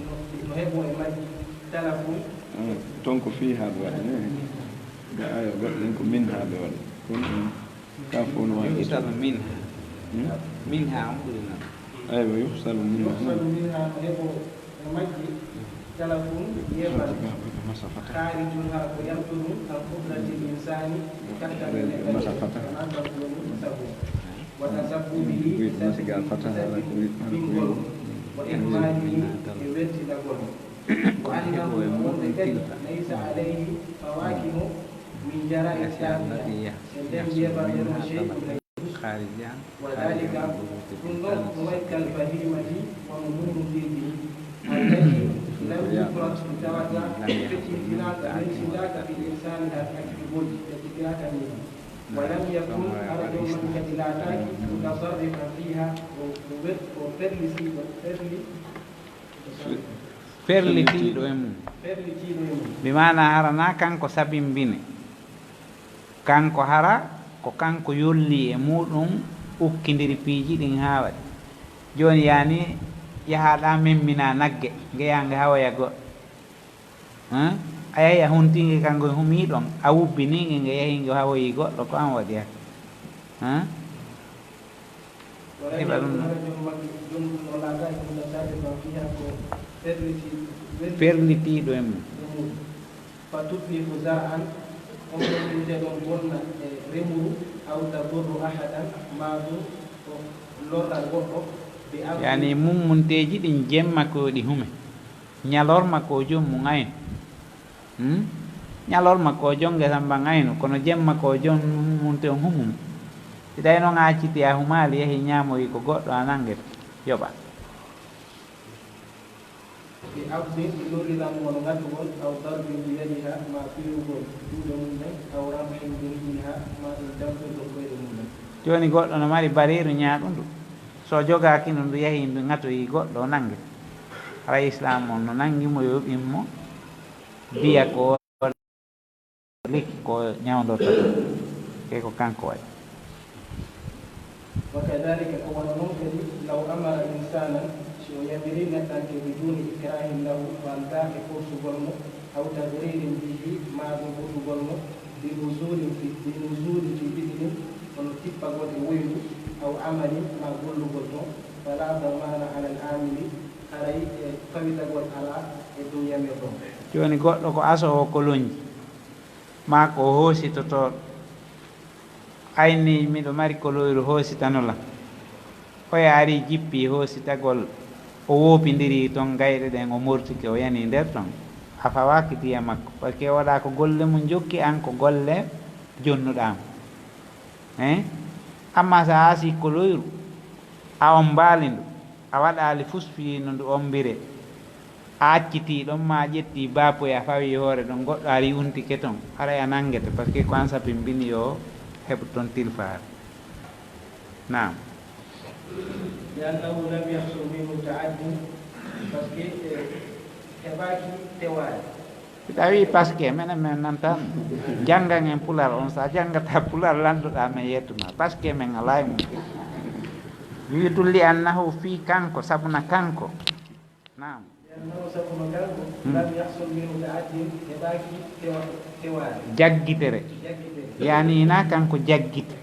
no, no heɓoo e majji, تلف. Mm, ton ko fiihaa ɓe waɗi, ne? Ga aya goɗɗo ɗin ko minhaa ɓe waɗi. Kono ɗum, ka fof no waɗi. يحصل منها. Hmm? منها on ɓuri non. Aywa, يحصل منها. يحصل منها no heɓoo e majji, تلف, yeeɓal, خارج, hara ko yaltuɗum, عن قدرة الإنسان, kattal neɗɗo, كما سبق, woni sabu, وتسببه, e sabu, e sabu ɓinngol, وإهماله, e weltinagol. وأنه, wonde kadi, ليس عليه فواكه من جراء التهوية, e nden yeeɓal nden, شيء, hay huunde. وذلك, ɗum ɗon, هو كالبهيمة, wano mummunteeji ni, التي لم يفرط, ɗi tawata feccintinaaka, welsindaaka, في إرسالها, e accitugol ɗi, accitiraaka ni. ولم يكن, hara ɗum man kadi laataaki, متصرفا فيها, o, o wer-, o ferlisiiɗo, ferli-, Ferlitiiɗo e mum. Ferlitiiɗo e mum. Bi maanaa hara naa kanko sabimbini. Kanko hara ko kanko yolli e muuɗum, ukkindiri piiji ɗin haa waɗi. Jooni yaani yahaa ɗaa memminaa nagge, nge yaha nge hawoya goɗɗo. Hum? A yahi a huntii nge, kanko humii ɗon, a wubbinii nge, nge yahi nge hawoyii goɗɗo, ko an waɗi haka? Hum? Heɓa ɗum non. Ferlitiiɗo e mum. فتتلف زرعا, on ɗon ɗum te ɗon bonna e remuru, أو تضر أحدا, maa ɗum ko lorra goɗɗo, بأمر. Yaani mummunteeji ɗin jemma ko ɗi hume. Ñalorma ko jom mum aynu. Hmm? Ñalorma ko jom ngesa mban aynu, kono jemma ko jom mum te on humum. Si tawi non a accitii a humaali, yahi ñaamoyi ko goɗɗo a nangete, yoɓa. بأخذ, lorriran mo no ŋatugol, أو ضرب بيدها, maa fiirugol juuɗe mum ɗen, أو رمح برجلها, maa ɗum damfirgol koyɗe mum ɗen. Jooni goɗɗo no mari bareeru ñaaɗundu. So jogaaki ndu, ndu yahi ndu ŋatoyi goɗɗo, o nangete. Haray Islaam on no nangi mo, yoɓin mo, biya ko lekki ko ñawndorta ɗum. Kay ko kanko waɗi. وكذلك, ko wano non kadi, لو أمر إنسانا, si o yamirii neɗɗanke, بدون إكراه له, ko aldaa e forsugol mo, أو تغرير به, maa ɗum ɓutugol mo, بنزول في, بنزول في بئر, hono tippagol e woyndu, أو عمل, maa gollugol ton, فلا ضمان على العامل, haray e fawitagol alaa e dow yamirɗo on. Jooni goɗɗo ko asoowo kolonji, maa ko o hoositotooɗo, ayni miɗo mari koloyru hoositano lan. Oya arii jippii hoositagol, o woopindirii ton gayɗe ɗen, o mortike, o yanii nder ton. A fawaaki diya makko, parce que o waɗaa ko golle mum jokki an, ko golle jonnuɗaa mo. Hein? Amma so a asii koloyru, a ombaali ndu, a waɗaali fus fii no ndu ombiree, a accitii ɗon, maa a ƴettii baapoy a fawii hoore ɗon, goɗɗo arii untike ton, haray a nangete, parce que ko an sabimbini yo heɓu ton tilfaare. Naam. لأنه لم يحصل منه تعد, parce que, eh, heɓaaki tewaade. Si tawii parce que, menen men nan tan, janngan en Pulaar on, so a janngataa Pulaar, lanndoɗaa men yettu ma. Parce que men alaa e mum. Wi'i tun لأنه fii kanko, sabuna kanko. Naam. لأنه sabuna kanko, Hmm. لم يحصل منه تعد, heɓaaki tewa-, tewaade. Jaggitere. Jaggitere. Yaani hinaa kanko jaggiti.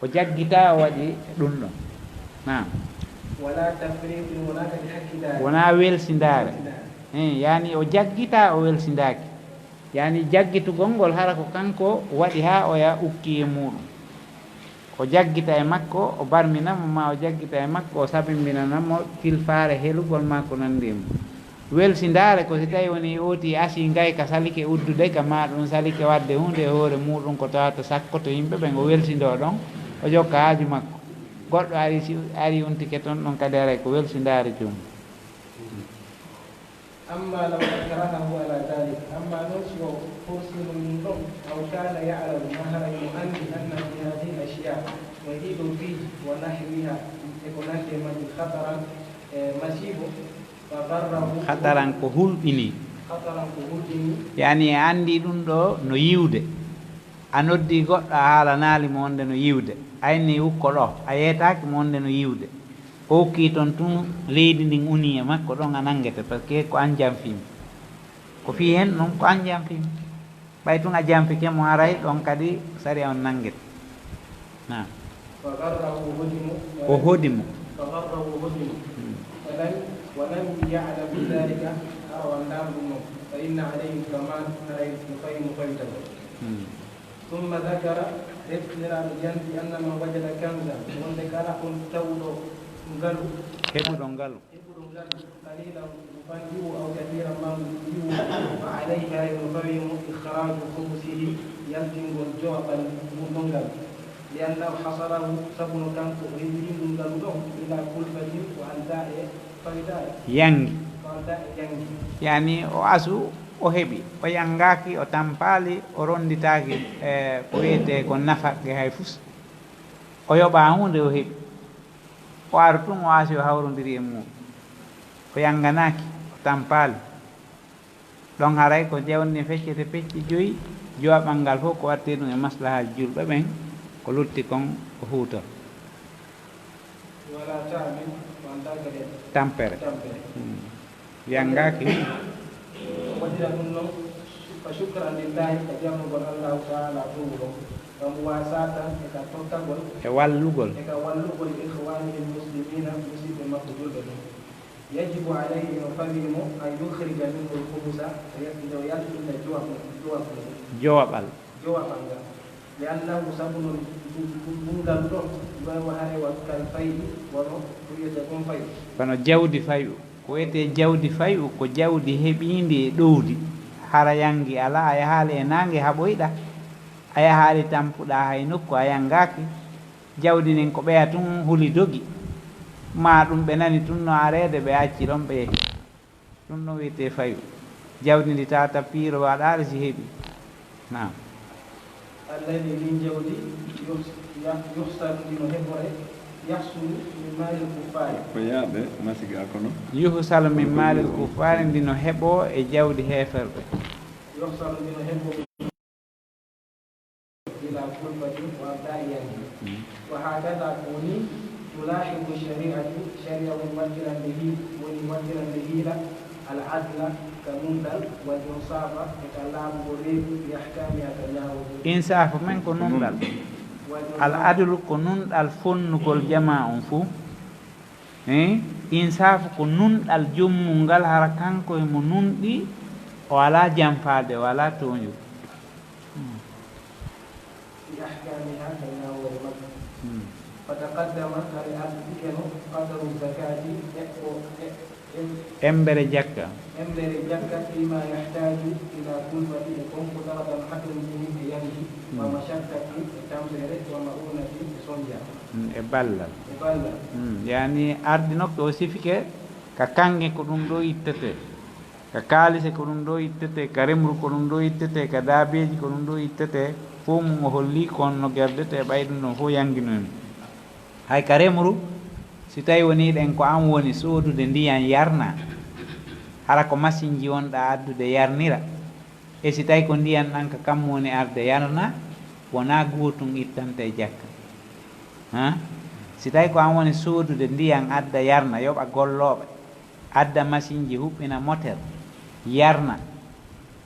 O jaggitaa, o waɗi ɗum ɗon. Naam. ولا تفريط, wonaa kadi hakkidaare. Wonaa welsindaare. Welsindaare. Hein, yaani o jaggitaa, o welsindaaki. Yaani jaggitugol ngol hara ko kanko waɗi haa oya ukki e muuɗum. O jaggita e makko, o barmina mo, maa o jaggita e makko, o sabimbinana mo tilfaare helugol maa ko nanndi e mum. Welsindaare ko si tawi woni ooti asii ngayka salike uddude ka, maa ɗum salike waɗde huunde e hoore muuɗum ko tawata sakkoto yimɓe ɓen, o welsindoo ɗon, o jokka haaju makko. Goɗɗo ari, si ari untike ton, ɗon kadi haray ko welsindaare joomum. أما لو أكرهه على ذلك, amma non si o forsiino ɗum ɗon, أو كان يعلم, maa haray mo anndi, أن في هذه الأشياء, no e ɗii ɗoo piiji, ونحوها, e ko nanndi e majji, خطرا, e masiibo, فغره, خطرا ko hulɓinii. خطرا ko hulɓinii. Yaani e anndi ɗum ɗoo no yiwde. A noddii goɗɗo, a haalanaali mo wonde no yiwde. A innii ukko ɗoo, a yeetaaki mo wonde no yiwde. O ukkii ton tun, leydi ndin unii e makko, ɗon a nanngete, parce que ko an janfii mo. Ko fii hen ɗun, ko an janfii mo. Ɓay tun a janfike mo, haray ɗon kadi sariya on nanngete. Naam. فغره هدم O hodi mo. فغره هدم. Hmm. فلم، ولم يعلم ذلك، hara o anndaano ɗun non. فإن عليه الضمان، haray no fayii mo fayitagol. Hmm. ثم ذكر، Nulaaɗo janti, أن من وجد كنزا، wonde kala on tawuɗo ngalu، Heɓuɗo ngalu. Heɓuɗo ngalu, قليلا يفنجئه أو كثيرا مانgu ɗuuɗuɗo، فعليه، haray no fawii mo، إخراج خمسه، yaltingol jowaɓal mun ɗon ngalu. لأنه حصله، sabu no kanko o heɓiri ndun ngalu ɗon، بلا كلفة، ko aldaa e faydaare. Yanngi. Ko aldaa e yanngi. Yani o asu, o heɓi, o yanngaaki, o tampaali, o ronnditaaki, e, ko wi'etee ko nafaqqe hay fus. O yoɓaa huunde, o heɓi. O aru tun, o aasi, o hawrondiri e mu'un. O yannganaaki, o tampaali. Ɗon haray ko jawdi ndin feccete pecce joyi, jowaɓal ngal fof ko wattee ɗun e maslahaaji julɓe ɓen, ko lutti kon o huutora. ولا تأمن، ko aldaa kadi e tampere. Tampere. Hmm. Yanngaaki. O waɗira ɗun non, فشكرا لله، ka jarnugol Allaahu Ta'aalaa towɗo on, ومواساة، e ka tottagol, E wallugol. e ka wallugol إخوانه المسلمين، musiɓɓe makko julɓe ɓen. يجب عليه، no fawii mo، أن يخرج منه الخمس، yo, yo yaltinda jowa-, jowa-, Jowaɓal. jowaɓal ngal. لأنه، sabu non, ɗun, ɗun, ɗun ngal ɗon, وهو، haray, كالفيء، wano ko wi'etee kon fay'u. Wano jawdi fay'u. Ko wi'etee jawdi fay'u, ko jawdi heɓiindi e ɗowdi. Hara yanngi alaa, a yahaali e naange haɓoyɗaa, a yahaali tampuɗaa hay nokku, a yanngaaki. Jawdi ndin ko ɓeya tun huli dogi, maa ɗun ɓe nani tun no areede, ɓe acci ɗon, ɓe yahi. Ɗun ɗon wi'etee fay'u. Jawdi ndi tawata piiro waɗaali si heɓii. Naam. الذي، ndin jawdi, يحص-، يح-، يحصل، ndi no heɓoree, يحصل من مال الكفار. Ko yaaɓe masiga kono. يحصل من مال الكفار, ndi no heɓoo e jawdi heeferɓe. يحصل، ndi no heɓoo بلا كلفة، ko aldaa e yanngi. Mm. وهكذا، ko nii, تلاحظ الشريعة، sariya woni waɗirande hii-, woni waɗirande hiila, العدل، ka nunɗal, والإنصاف، e ka laaɓugol reedu, بأحكامها، ka ñaawooji. Insaafu men ko nunɗal. والإنصاف. Al adlu ko nunɗal fonnugol jamaa on fow. Eh, insaafu ko nunɗal jommum ngal, hara kanko e mo nunɗi, o alaa janfaade, o alaa tooñude. Hmm. بأحكامها، ka ñaawoore makko. Hmm. فتقدم، haray ardikeno, قدر الزكاة، eɓɓo-, e-, em-, Embere jakka. embere jakka, فيما يحتاج إلى كلفة، e kon ko tawata no hatonjini e yanngi, Hmm. ومشقة، e tampere, ومؤونة، e sonja. Mm, e ballal. E ballal. Mm, yani ardinoke o sifike ka kanŋe ko ɗum ɗo ittetee, ka kaalise ko ɗum ɗo ittetee, ka remru ko ɗum ɗo ittetee, ka daabeeji ko ɗum ɗo ittetee, fof mum o holli ko honno gerdetee, ɓay ɗum ɗon fof yannginoymi. Hay ka remru, si tawi wonii ɗen ko an woni soodude ndiyan yarna, hara ko masinji wonɗaa addude yarnira, E si tawi ko ndiyan ɗan ka kammu woni arde yarna, wonaa gootum ittanta e jakka. Ha? Si tawi ko an woni soodude ndiyan adda yarna, yoɓa gollooɓe, adda masinji huɓɓina moter, yarna.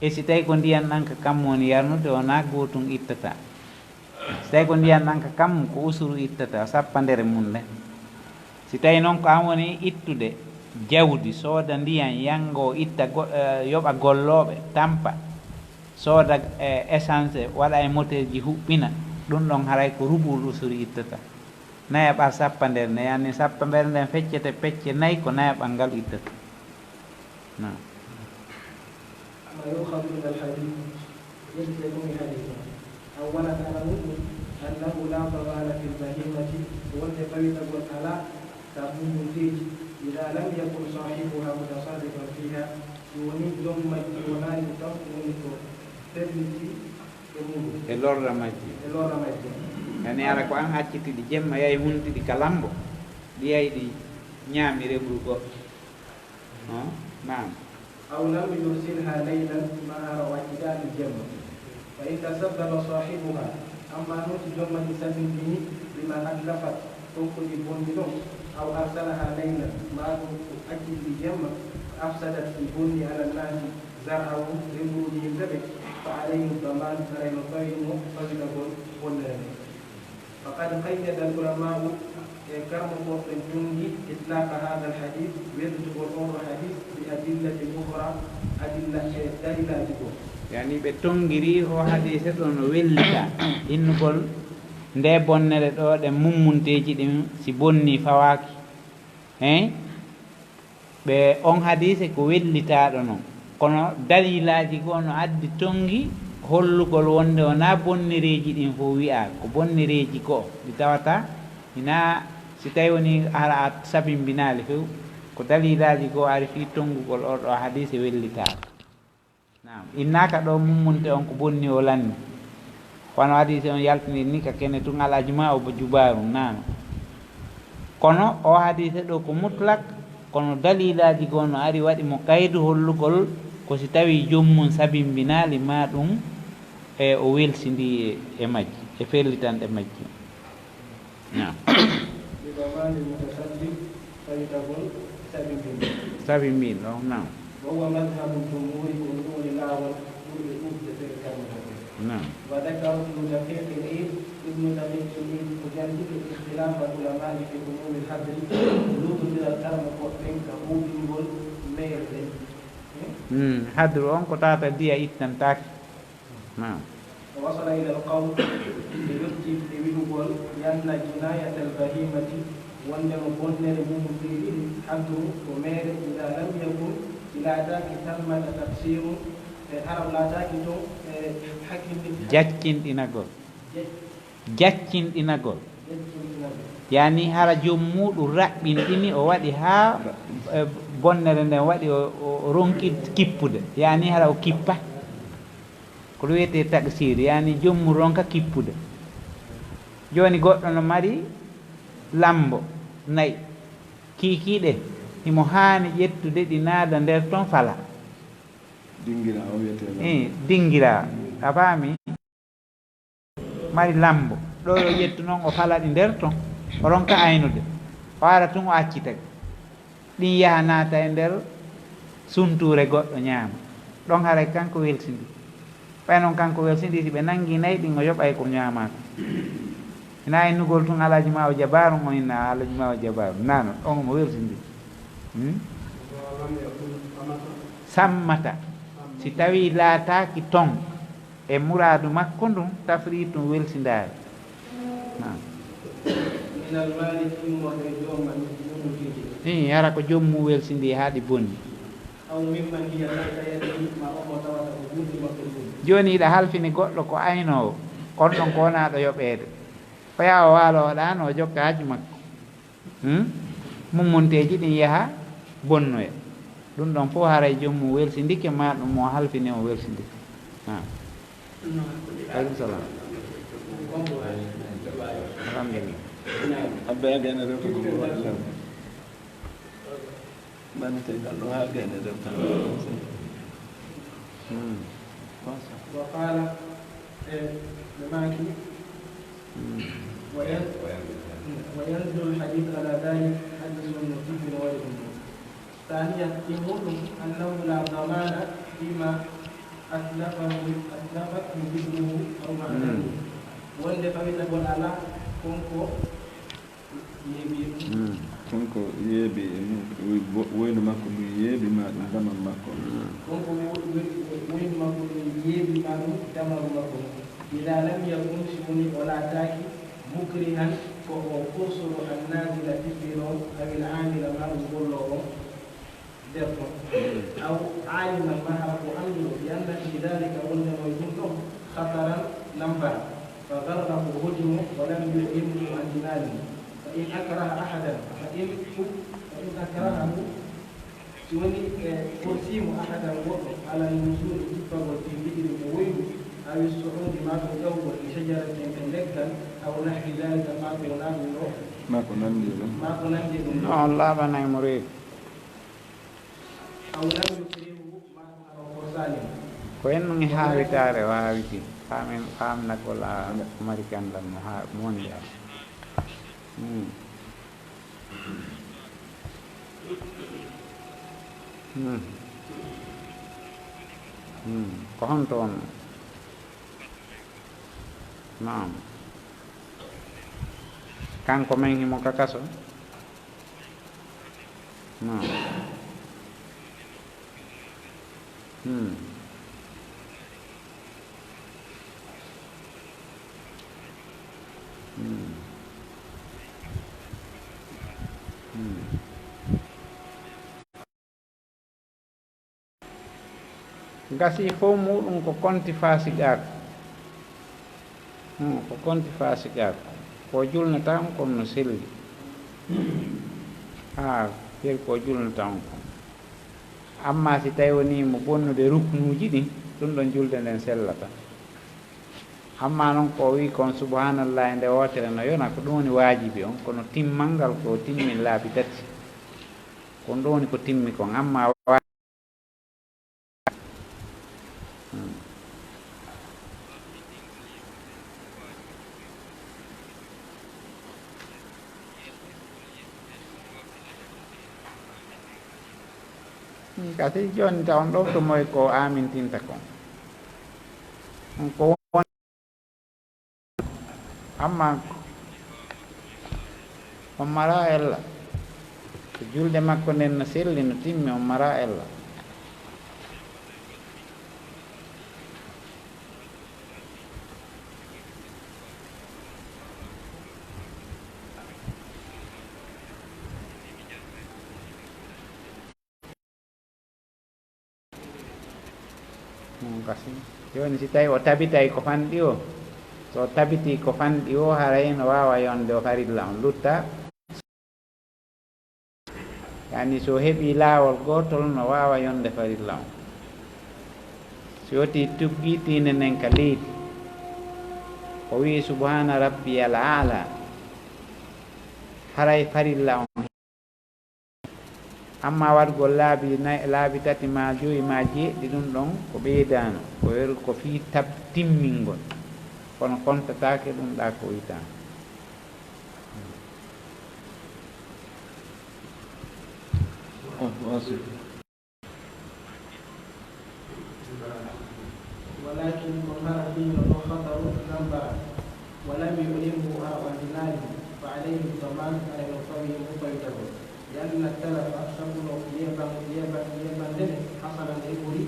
E si tawi ko ndiyan ɗan ka kammu woni yarnude, wonaa gootum ittata. Si tawi ko ndiyan ɗan ka kammu, ko usuru ittata, sappandere mun nden. Si tawi non ko an woni ittude jawdi, sooda ndiyan, yanngo, itta go-, eh, yoɓa gollooɓe, tampa, sooda, eh, essence, waɗa e moteerji, huɓɓina, ɗum ɗon haray ko rubu'ul usuri ittata. Nayaɓal sappandere nden, yani sappandere nden feccete pecce nayi, ko nayaɓal ngal ittata. Naam. ما يؤخذ من الحديث، yettetee ko e hadiis on. أولا، aranun ɗum, أنه لا ضمان في البهيمة، wonde fawitagol alaa ka mbumbunteeji, إذا لم يكن صاحبها متصرفا فيها، si wonii jom majji wonaali ko kanko woni ko ferliti e muɗum. E lorra majji. E lorra majji. Yani hara ko an acciti ɗi jemma, yahi hunti ɗi ka lambo, ɗi yahi ɗi ñaami remru goɗɗo. Hon? Naam. أو لم يرسلها ليلا، maa hara o accidaali jemma. فإن تسبب صاحبها، amma non si jom majji sabinbini, بما أتلفت, kon ko ndi bonni ɗon, أو أرسلها ليلا, maa ɗun o acci ndi jemma, فأفسدت, ndi bonni, على الناس زرعهم, remruuji yimɓe ɓen, فعليه الضمان, haray no fayri mo fawitagol bonnere nden. وقد قيد العلماء, e karamokooɓe ɓen tonngi, إطلاق هذا الحديث, wellitugol oo ɗoo hadiis, بأدلة أخرى, adilla e dalilaaji goo. Yani ɓe tonngirii oo hadiise ɗoo no wellita innugol ndee bonnere ɗoo, ɗen mummunteeji ɗin si bonnii fawaaki. Hein? Ɓe on hadiise ko wellitaaɗo non, kono dalilaaji goo no addi tonngi hollugol wonde wonaa bonnereeji ɗin fow wi'aa, ko bonnereeji go'o ɗi tawata hinaa si tawii wonii hara a sabimbinaali few, ko dalilaaji goo ari fii tonngugol oo ɗoo hadiise wellitaaɗo. Naam, innaaka ɗoo mummunte on ko bonni o lanni. Wano hadiise on yaltiniri ni ka kene tun, al ajma'u ba jubaarun, naam. Kono oo hadiise ɗoo ko mutlaq, kono dalilaaji goo no ari waɗi mo kaydu hollugol ko si tawii jom mun sabimbinaali maa ɗun e o welsindii e, e majji, e fellitanɗe majji. Naam. بضمان المتسبب, fayitagol sabimbinɗo. Sabimbinɗo, naam. وهو مذهب الجمهور, ko ɗun woni laawol ɓurɓe ɗuuɗude fere karmotooɓe. Naam. وذكر ابن دقيق العيد, Ibnu Daqiiq al-Iid ko jantike, اختلاف العلماء في حموم الحبر, luutondiral karmotooɓe ɓen ka huuɓingol meere nden. Hmm? Hmm, hadru on ko tata diya ittantaake. Naam. ووصل إلى القول, ɓe yottii e wi'ugol, بأن جناية البهيمة, wonndema bonnere mum ɗiɗi, حد, ko meere, إذا لم يكن, si laataaki, ثمة تقصير, e hara laataaki ton, e hakkilde. Jaccinɗinagol. Jac- Jaccinɗinagol. Jaccinɗinagol. Yani hara jom muuɗum raɓɓinɗini, o waɗi haa, e, bonnere nden waɗi o, o, o ronki kippude. Yani hara o kippa. Ko ɗum wiyetee taqsiir, yani jom mum ronka kippude. Jooni goɗɗo no mari lambo nayi, kiikiiɗe, himo haani ƴettude ɗi naada nder ton fala. Dingiraa, o wiyetee lambo. Ii, dingiraa, a faami? Mari lambo. Ɗo yo ƴettu non, o fala ɗi nder ton, o ronka aynude. O ara tun, o accita ɗi. Ɗin yaha naata e nder suntuure goɗɗo ñaama. Ɗon haray kanko welsindii. Ɓay non kanko welsindii, si ɓe nangii nayi ɗin, o yoɓay ko ñaamaa kon. Hinaa innugol tun Alhaji Maawo Jabaaru, on inna Alhaji Maawo Jabaaru. Naano, on mo welsindii. Hmm? Sammata. Si tawii laataaki ton, e muraadu makko ndun, tafriitun, welsindaare. Naam. من المالك, immorde e joom mum, mum tigi. Ii, hara ko joom mum welsindii haa ɗi bonni. أو ممن هي تحت يده, maa on mo tawata ko juuɗe makko ɗum. Jooni hiɗa halfini goɗɗo ko aynoowo, on ɗon ko wonaaɗo yoɓeede. Oya o waalo o ɗaano, o jokka haaju makko. Hmm? Mummunteeji ɗin yaha bonnoya. Ɗum ɗon fof haray joom mum welsindike, maa ɗum mo halfini o welsindike. Naam. Aleykum salaam. Alhamdulillah. Abba, yaa gayna rewta ko mo waɗi lan. Bani te ngal ɗo haa gayna rewta. Hmm. Wa qala, e, ɓe maaki, hmm, wa yan-, wa yanzilu al-hadith ala dhalik, hadith on no jippina waɗi ɗum ɗo. Thaniyan, ɗimmuɗum, annahu la damana fima atlafahu, atlafathu ibnuhu aw ma'nahu. Hmm. Wonde fawitagol alaa, kon ko yeeɓi e mum. Hmm. Kon ko yeeɓi e mum, woy-, wo-, woylu makko ndun yeeɓi maa ɗum damal makko. Hmm. Kon ko wo-, wo-, wo-, woylu makko ndun yeeɓi maa ɗum damaru makko ndun. Idaa lam yakun, si woni o laataaki, mukrihan, ko o forsuɗo, annaazila, tippinoo, awil aamila, maa ɗum golloowo on. Nder ton. Aw aaliman, maa hara ko annduɗo, bi anna fii daalika, wonndema e ɗum ɗon, khataran, nampara. Fa gharrahu, o hoti mo, wa lam yu'limhu, o anndinaali mo. Fa in akraha ahadan, fa in, fa in akrahahu, si woni e forsii mo ahadan, goɗɗo, alal nuzuuli, tippagol fii bi'rin e woylu, awi su'uudi, maa ko ƴawgol, li shajaratin, e leggal, aw nahwi daalika, maa ko wonaa ɗum ɗoo. Maa ko nanndi e ɗum. Maa ko nanndi e ɗum ɗoo. On laaɓanay mo reedu. Aw lam yukrihu, maa ko hara o forsaali mo. Ko en non e haawitaare o haawiti. Faamin, faaminagol a mari gandal mo ha, mo woni yaasi. Hmm. Hmm. Hmm. Ko honto on? Naam. Kanko men himo ka kaso? Naam. Hmm. Hmm. Hmm. Gasii fow muuɗum ko konti faasiqaaku. Hmm, ko konti faasiqaaku. Ko julnata on kon no selli. Haa, feri ko julnata on kon. Amma si tawi wonii mo bonnude ruknuuji ɗin, ɗum ɗon julde nden sellata. Amma non ko o wi'i kon subhaanallaahi nde wootere no yona, ko ɗum woni waajibi on, kono timmal ngal ko o timmin laabi tati. Ko ɗum woni ko timmi kon, amma wa-, Hmm. Hmm, kasi jooni ta on ɗofto moy ko amintinta kon. Hmm, ko won-, amma on maraa ella. Ko julde makko nden no selli, no timmi, on maraa ella. Ɗum kasi. Jooni, si tawi o tabitay ko fanɗi o, so o tabitii ko fanɗi o, haray no waawa yonde o farilla on lutta. Yani, so o heɓii laawol gootol, no waawa yonde farilla on. Si o tii tuggi tiinde nden ka leydi, o wi'i, "Subhaana rabbiyal aala," haray farilla on. Amma waɗugol laabi nay, laabi tati maa jowi maa jeeɗiɗi, ɗum ɗon ko ɓeydaano, ko yer-, ko fii tab-, timmingol, kono kontataake ɗum ɗaa ko wiytaa. ولكن طهر فيه خطر ذنبا، ولم يعلمه أربع دينار، فعليه الضمان على المفوه مقيده، لأن التلف سبب يبن، يبن، يبن حصل لعبره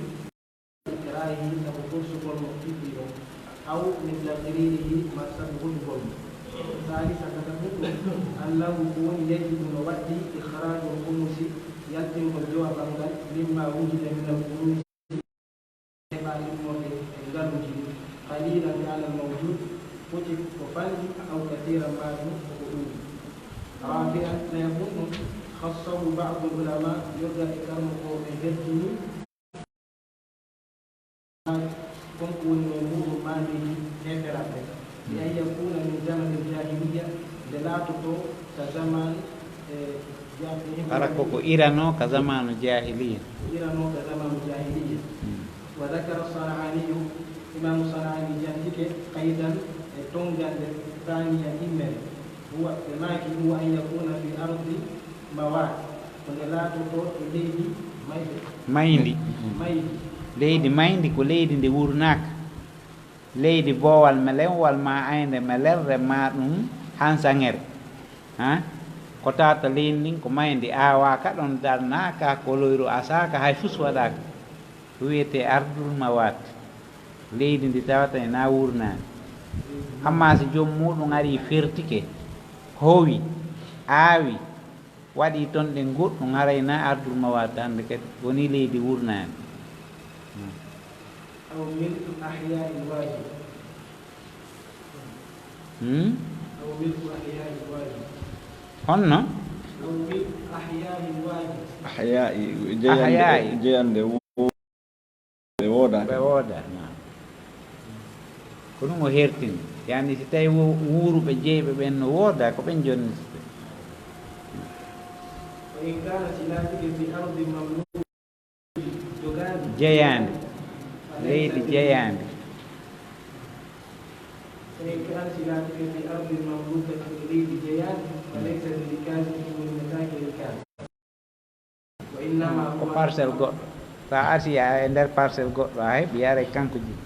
إكراهه، sabu forsugol mo fiɓɓi ɗon, أو من تقريره، maa sabu hoɗugol mo. ثالثا, ka tataɓun, أنه ko woni يجب no waɗɗii إخراج الخمس, yaltingol jowaɓal ngal, مما وجد من الكنوز, heɓa immorde e ngaluuji ɗin, قليلا كان الموجود, foti ko fanɗi, أو كثيرا, maa ɗum ko ko ɗuuɗi. رابعا, nayaɓun ɗum, خصه بعض العلماء, yoga e karmokooɓe hertini, kon ko woni no e muuɗum maandeeji heeferaaɓe, بأن يكون من زمن الجاهلية, nde laatotoo ka zamaanu, e, ja-, e himɓe Hara ko ko iranoo ka zamaanu jaahiliya. Ko iranoo ka zamaanu jaahiliya. Hmm. وذكر الصنعاني, Imaamu Sana'aani jantike, قيدا, e tonngande, ثانيا, ɗimmere. هو, ɓe maaki, هو أن يكون في أرض موات, ko nde laatotoo e leydi mayde. Mayndi. Mayndi. Leydi mayndi ko leydi ndi wurnaaka. Leydi boowal melewwal maa aynde melerre maa ɗum hansaŋere. Ha? Ko tawata leydi ndin ko mayndi, aawaaka ɗon, darnaaka, koloyru asaaka, hay fus waɗaaka. Ko wi'etee ardul mawaat. Leydi ndi tawata ina wurnaani. Ammaa si joom muuɗum arii, fertike, howi, aawi, waɗii ton ɗen goɗɗum, haray na ardul mawaat hannde kadi, wonii leydi wurnaani. أو ملء أحياء واجب. Hmm? أو ملء أحياء واجب. Honno? أو ملء أحياء واجب. Ahyaa'i, jeyande, Ahyaa'i. Jeyande wo-, ɓe woodaaka. Ɓe woodaa, naam. Ko ɗum o hertini. Yani, si tawi wo-, wuuruɓe jeyɓe ɓen no woodaa, ko ɓen jonnitete. وإن كان, si laatike, في أرض مملوك, jogaandi. Jeyaandi. Leydi jeyaandi. فإن كان سلاتك في أرض مملوكة إليه ديان فليس بركاز إن لم يتاك ركاز. وإنما ko هو parcelle goɗɗo. So a artii a e nder parcelle goɗɗo, a heɓii, haray kanko jogii.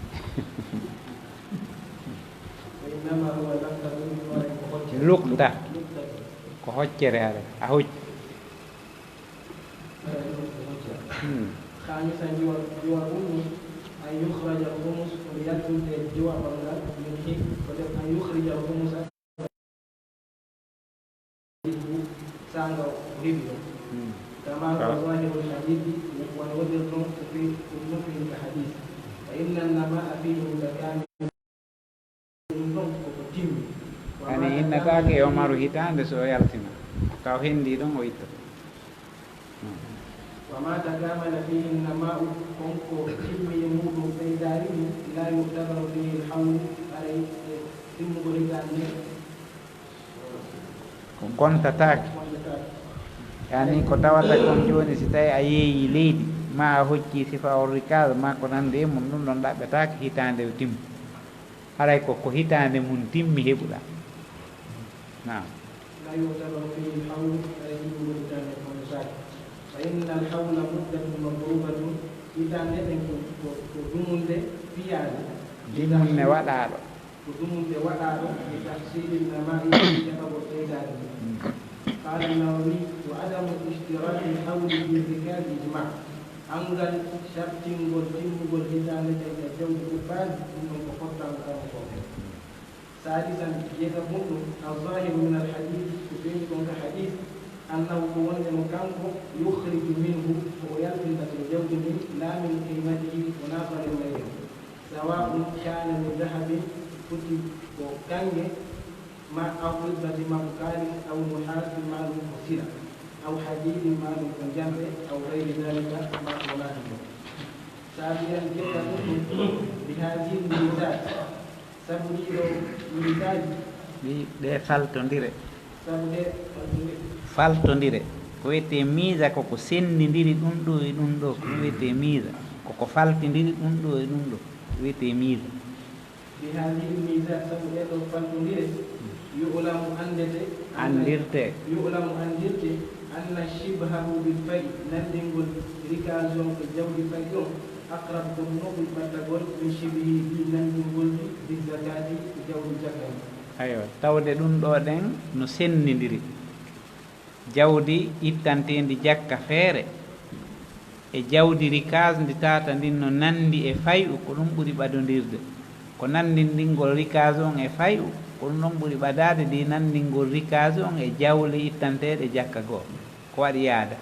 وإنما هو لقطة من ورق حجة. Luqta. لقطة. Ko hoccere haray. A hocci. Hmm. خامسا جواب، جواب أن يخرج الخمس ويلزم جواب من حين أن يخرج الخمس sanga o heɓi ɗum. Hmm. كما هو ظاهر الحديث ونودر ɗum ko fi ɗum ɗum fi ka hadis. فإن النماء فيه متكامل ɗum ɗon koko timmi. Ani innataake e Omaru hitaande so o yaltina. Ka o hendi ɗon o ittata. وما تكامل فيه النماء kon ko timmi e muuɗum ɓeydaari ɗum لا يعتبر فيه الحول haray e timmugol hitaande. Ko gontataake. Yani ko tawata kon jooni si tawi a yeeyi leydi ma a hocci sifa on rikaaz ma ko nandi e mun ɗum ɗon ɗaɓɓetaake hitaande o timmi. Haray ko ko hitaande mun timmi heɓuɗaa. Naam. لا يعتبر فيه الحول أي يوجد ذلك المشاكل. فإن الحول مدة مضروبة hitaande ɗen ko, ko, ko dumunde fiyaande. Dumunde waɗaaɗo. Ko dumunde waɗaaɗo لتحصيل النماء heɓagol ɓeydaade. قال النووي وعدم اشتراط الحول في الركاز إجماع. Anngal shartingol timmugol hitaande ɗen e jawdi kubbaaji ɗum ɗon ko fottaango kala ko. ثالثا jeeɗaɓun ɗum الظاهر من الحديث ko feeñi kon ka hadis أنه ko wonde mo kanko يخرج منه ko o yaltinta e jawdi ndin لا من قيمته wonaa faalel mayri سواء كان من ذهب foti ko kannge ma أو فضة ma ko kaalis أو نحاس ma ɗum ko sila أو حديد ma ɗum ko njamɗe أو غير ذلك ma ko wonaa ɗum ɗon. سابعا jeeɗaɓun ɗum بهذه الميزات sabu ɗii ɗoo miisaaji. Ɗi, ɗe faltondire. Sabu ɗe faltondire. Faltondire. Ko wiyetee miisa ko ko senndindiri ɗum ɗoo e ɗum ɗoo. Ko wiyetee miisa. Ko ko faltindiri ɗum ɗoo e ɗum ɗoo. Ko wiyetee miisa. بهذه الميزات sabu ɗee ɗoo faltondire. يعلم anndete. Anndirte. يعلم anndirte أن شبهه بالفيء nanndingol rikaaz on e jawdi fay on أقرب ko ɗum ɗon ɓuri ɓattagol من شبهه fii nanndingol ndi بالزكاة e jawdi jakka on. Aywa, tawde ɗum ɗoo ɗen no senndindiri. Jawdi ittanteendi jakka feere e jawdi rikaaz ndi tata ndin no nanndi e fay'u, ko ɗum ɓuri ɓadondirde. Ko nanndinɗingol rikaaz on e fay'u, ko ɗum ɗon ɓuri ɓadaade ndi nanndingol rikaaz on e jawle ittanteeɗe jakka goo. Ko waɗi yaada?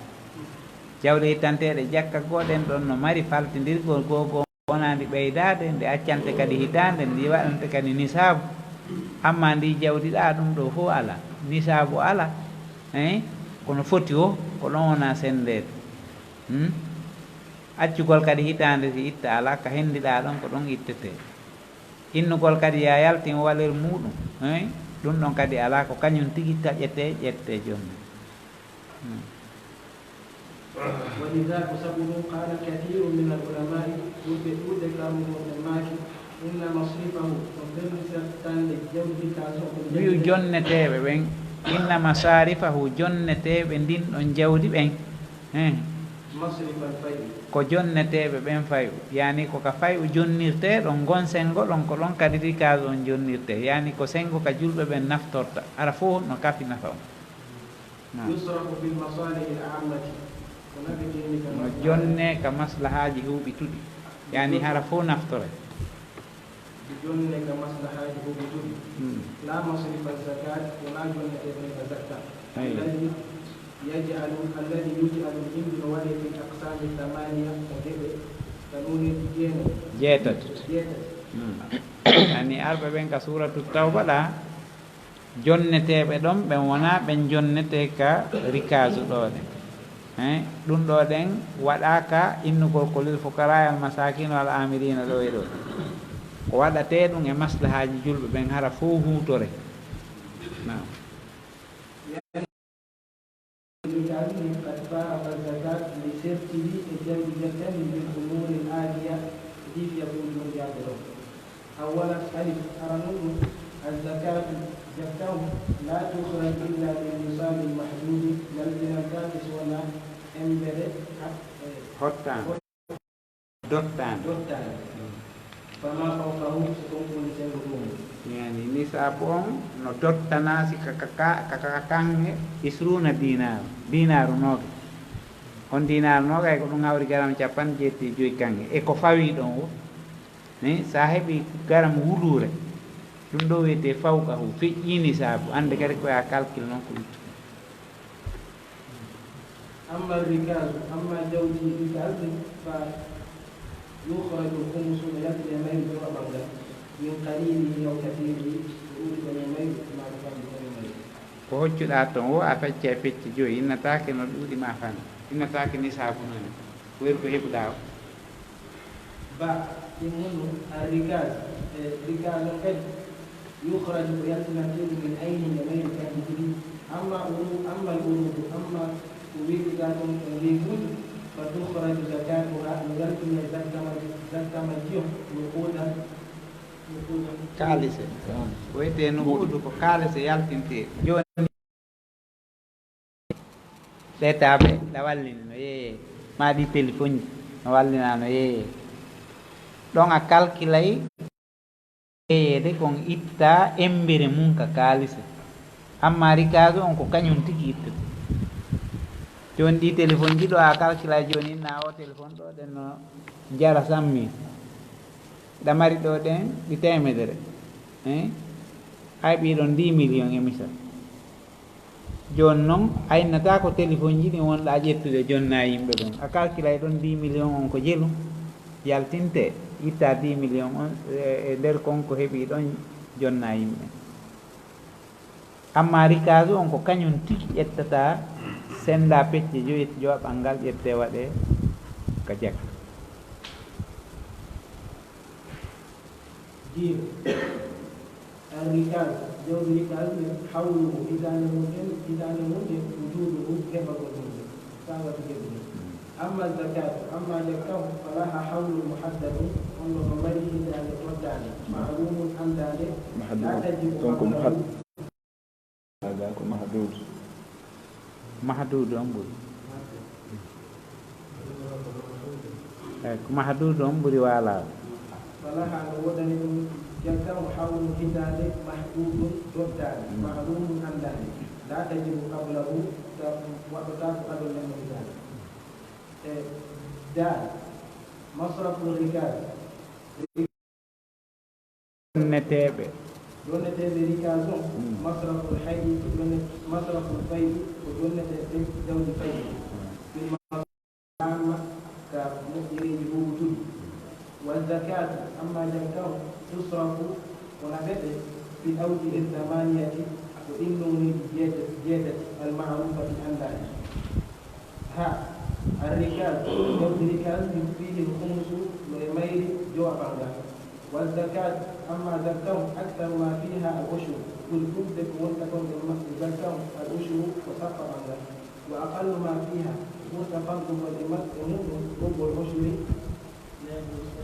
Jawle ittanteeɗe jakka goo ɗen ɗon no mari faltindirgol goo goo. Wonaa ndi ɓeydaade, nde accante kadi hitaande, ndi waɗante kadi nisaabu. Ammaa ndi jawdi ɗaa ɗum ɗoo fof alaa, nisaabu alaa, hein? Kono foti wo, ko ɗon wonaa senndeede. Hmm? Accugol kadi hitaande si itta alaa, ka henndiɗaa ɗon ko ɗon ittetee. Innugol kadi yaa yaltin waleer muuɗum, hein? Ɗum ɗon kadi alaa, ko kañum tigi taƴetee, ƴettee jooni. Hmm. ولذا ko sabu ɗum قال كثير من العلماء ɓurɓe ɗuuɗde karmugol ɓen maaki إن مصرفه ko fewnditannde jawdi ka so ko Wi'u jonneteeɓe ɓen, إن مصارفه jonneteeɓe ndin ɗon jawdi ɓen, eh, مصرف الفيء ko jonneteeɓe ɓen fay'u, yani ko ka fay'u jonnirtee ɗon, ngon senngo ɗon ko ɗon kadi rikaaz on jonnirtee, yani ko senngo ka julɓe ɓen naftorta, hara fof no kafi nafa on. Naam. يصرف في المصالح العامة. Ko naɓetee ni ka No maslahaaji. Jonnee ka maslahaaji huuɓituɗi. Yani hara fof naftore. Ko jonnee ka maslahaaji huuɓituɗi. Hmm. لا مصرف الزكاة, wonaa jonneteeɗo ka zakka. Aywa. الذي يجعل، الذي يجعل, hindu no waɗee في الأقسام الثمانية, ka geɓe, ka nooneeji jeenayi. Jeetati. Jeetati. Hmm. Yani arɓe ɓen ka Suuratu Tawba ɗa, jonneteeɓe ɗon, ɓen wonaa ɓen jonnetee ka rikaasu ɗoo ɗen. Hein? Ɗum ɗoo ɗen waɗaaka innugol ko lil fuqaraa'i wal masaakiin wal aamiliina ɗoo e ɗoo. Ko waɗatee ɗum e maslahaaji julɓe ɓen hara fow huutore. Naam. Rikaasu ɗin قد فارق الزكاة, nde sertiri e jawdi zakka ndin, بالأمور الآتية, ɗii fiya buuɗi wonɗi arde ɗoo. أولا, alif, aranun ɗum, الزكاة, zakka on, لا تخرج إلا بالنصاب المحدود, yaltinantaake si wonaa emmbere ha-, e Hottaande. Dottaande. Dottaande. فما فوقه, si kon woni senngo ɗum. Yani, nisaabu on no dottanaa si ka, ka, ka, ka, ka, ka kan e isruuna diinaaru, diinaaru noogayi. On diinaaru noogayi ko ɗum hawri garam cappanɗe jeeɗiɗi e joy kan e ko fawii ɗon wo. Ni, si a heɓii garam wuluure, ɗum ɗoo wiyetee fawqahu, feƴƴii nisaabu, annde kadi ko yo a calcul non ko lutti. أما الركاز, amma jawdi rikaz, فيخرج الخمس, no yaltine mayru ɗo ɓanngal, من قليله أو كثيره, ko ɗuuɗi kon e mayru, maa ko fanɗi kon e mayru. Ko hoccuɗaa ton wo, a feccay pecce joyi, innataake no ɗuuɗi maa fanɗi, innataake nisaabu non, ko woni ko heɓuɗaa o. Ba, ɗin honno, الركاز, e rikaz on kadi, يخرج, ko yaltinantee ɗum, من عين, e mayru kanji ɗiɗi. أما العرو-, أما العروض, amma ko wi'uɗaa ɗon ko ngeeguuji, فتخرج زكاتها, no yaltinee zakka ma-, zakka majji on, نقودا, نقودا. Kaalise. Ko wi'etee nuquudu ko kaalise yaltintee. Jooni, ɗee taaɓe, ɗa wallini no yeeyee. Maa ɗii telefonji, no wallinaa no yeeyee. Ɗon a kalkilay yeeyeede kon ittaa emmbere mun ka kaalise. Amma rikaazu on ko kañun tigi ittete. Jooni ɗii telefonji ɗoo a kalkilay jooni innaa oo telefon ɗoo ɗen no jara sammi. Ɗa mari ɗoo ɗen ɗi teemedere. Eh? Hay ɓii ɗon dix millions e misal. Jooni non, a innataa ko telefonji ɗin wonɗaa ƴettude jonnaa yimɓe ɓen. A kalkilay ɗon dix millions on ko jelu yaltintee, ittaa dix millions on, e, e nder kon ko heɓii ɗon jonnaa yimɓe. Amma rikaazu on ko kañun tigi ƴettataa, senndaa pecce joyi, jowaɓal ngal ƴettee waɗee ka jaka. Jiim. Al-rikaaz, jawdi rikaaz nden, hawluhu, hitaande mun nden, hitaande mun nden, wujuuduhu, heɓagol mun nden, saabatu heɓugol. Amma zakaatu, amma jakka on, falaha hawlun muhaddadun, on ɗon no mari hitaande toddaande, ma'luumun anndaande, Mahduud. Laa tajibu Ton ko qablahu muhad-, Haaga ko mahduud. Mahduud on ɓuri. Eh, ko mahduud on ɓuri waalaago. Falaha no woodani ɗum jakka mo hawlun hitaande, mahduudun doddaande, Mm. ma'luumun anndaande. Laa tajibu qablahu, ta-, waɗɗotaako adon nden mo hitaande. E daal, masraful rikaaz. Donneteeɓe. Donneteeɓe rikaaz on, Mm. masraful haydi ko donne-, masraful faydi ko donneteeɓe jawdi faydi. Mm. Bil ma'ruf amma ka moƴƴereeji huuɓutuɗi. Wa zakaatu, amma jakka on, tusrafu, wona ɓeɓe, fil awjihi thamaniyati, ko ɗin nooneeji jeetati, jeetati, al ma'rufati anndaani. Ha, ar-rikaaz, jawdi rikaaz, fiihi al-khumusu, no e mayri jowaɓal ngal. Wa zakaat, amma zakka on, aktharu ma fiiha al-ushur, ɓuri ɗuuɗude ko wonta kon e ma-, e zakka on, al-ushuru, ko sappaɓal ngal. Wa aqallu ma fiiha, ɓurta fanɗugol e ma-, e muɗum, rubbul ushuri,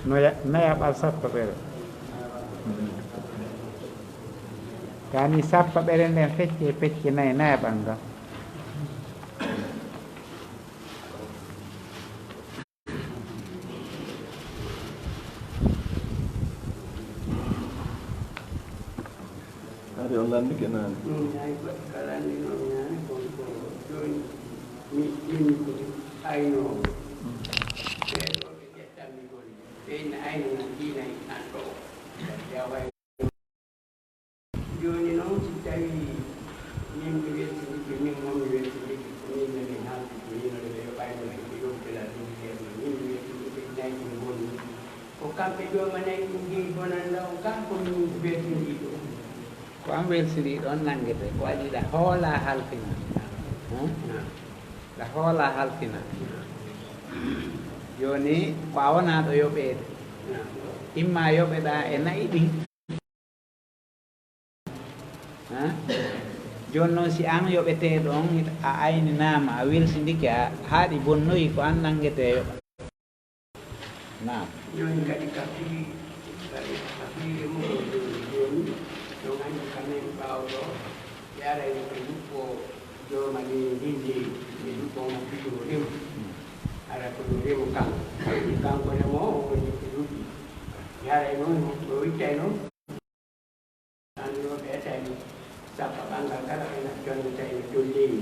No ya-, nayaɓal sappaɓere. Ka ni sappaɓere nden fecce pecce nayi nayaɓal ngal. Hari on lanndike naane. Ɗum hay goɗɗo ka lanndinoo mi naane, kono ko jooni mi, min ko aynoowo. Ɓee ɗoo ɓe ƴettanmi golle, ɓe ina ayna lan diina an ɗoo. Jooni non, si tawii min mi weltindike, min on mi weltindike, ko min nani haalde, ko yino ɗo ɓe yoɓayno ɓe, ko yewtela ɗum ceerno, min mi weltindike, nayi ɗum bonni. Ko kamɓe jooma nayi ɗum jeyi bonannda on, kaa ko min weltindiiɗo? Ko an welsindiiɗo on nanngetee, ko waɗi ɗa hoolaa halfina. Hmm? Naam. Ɗa hoolaa halfina. Jooni, ko a wonaaɗo yoɓeede. Naam. Imma yoɓeɗaa e nayi ɗin. Ha? Jooni non, si an yoɓeteeɗo on, a ayninaama, a welsindike, a, haa ɗi bonnoyi, ko an nanngetee yoɓa. Naam. Jooni kadi ka fii, ka, ka fiire mum jooni, jooni, ɗon Hande kamen ɓaawo ɗoo, ɓe arayno ɓe luɓɓo jooma leydi ndin leydi, ɓe luɓɓo mo fii yo remu. Hara ko yo remu kanko. Kanko remoowo, o woni ko luɓɓi. Ɓe arayno, o ittayno. Anndunooɓe etayno, sappa ɓanngal kala ɓe jonnetayno dow leydi.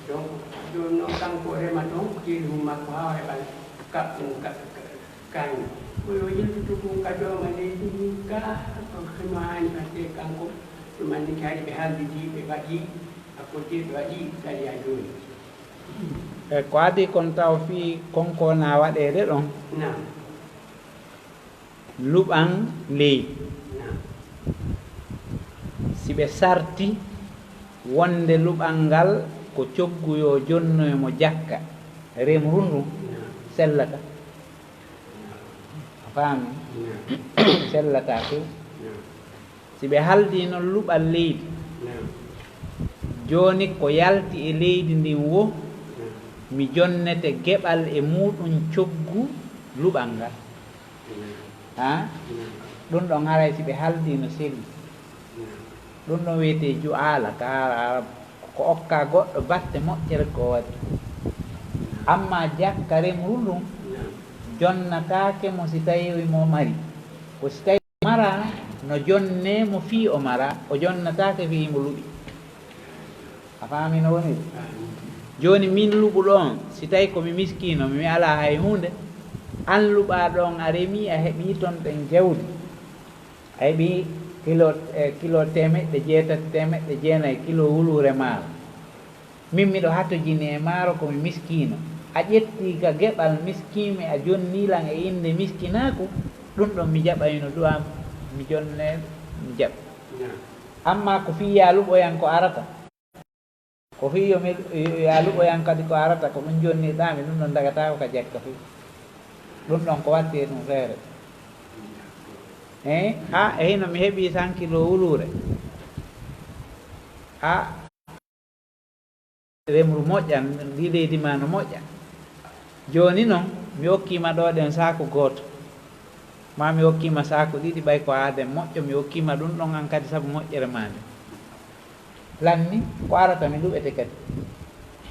Donc, jooni non kanko o rema ɗon, ko teeli mum makko haa o heɓa kaɓɓun ka, ka, kañum. Ko yo yiltu tugun ka jooma leydi ndin kaa, ko himo haani waɗde kanko, ɗum anndi kadi ɓe haaldidi, ɓe waɗi, hakkunde ɓe waɗi sariya jooni. E ko adii kon taw fii kon ko wona waɗeede ɗon? Naam. Luɓan leydi. Naam. Si ɓe sarti wonde luɓal ngal ko coggu yo jonnoy mo jakka, remru ndun Naam. sellataa. Naam. A faami? Naam. Sellataa few. Naam. Si ɓe haldii non luɓal leydi, Naam. jooni ko yalti e leydi ndin wo, Naam. mi jonnete geɓal e muuɗum coggu luɓal ngal. Haa? Ɗun ɗon haray si ɓe haldii no selli. Ɗun ɗon wi'etee ju'aala ka haala Arab. Ko okkaa goɗɗo batte moƴƴere ko o waɗi. Ammaa jakka remru ndun jonnataake mo si tawii mo mari. Ko si tawii o maraa no jonnee mo fii o maraa, o jonnataake fii mo luɓi. A faamii no woniri? Jooni min luɓuɗo on, si tawii ko mi miskiino, mi, mi alaa hay huunde, an luɓaaɗo on a remii, a heɓii ton ɗen jawdi, a heɓii kilo, e, kilo teemeɗɗe jeetati, teemeɗɗe jeenayi, kilo wuluure maaro. Min miɗo hatojini e maaro ko mi miskiino. A ƴettii ka geɓal miskiimi, a jonnii lan e innde miskinaaku, ɗun ɗon mi jaɓayno du'aa, mi jonnee, mi jaɓa. Ammaa ko fii yaa luɓoyan ko arata. Ko fii yo mi, yaa luɓoyan kadi ko arata, ko ɗun jonnirɗaa mi, ɗun ɗon dagataako ka jakka fii. Ɗun ɗon ko watti e ɗun feere. Eh, a, e hino mi heɓii san kilo wuluure. A, remru moƴƴan, ndi leydi maa no moƴƴa. Jooni non, mi okkii ma ɗoo ɗen saaku gooto. Maa mi okkii ma saaku ɗiɗi, ɓay ko aaden moƴƴo, mi okkii ma ɗun ɗon an kadi sabu moƴƴere maa nden. Lanni, ko arata mi luɓete kadi.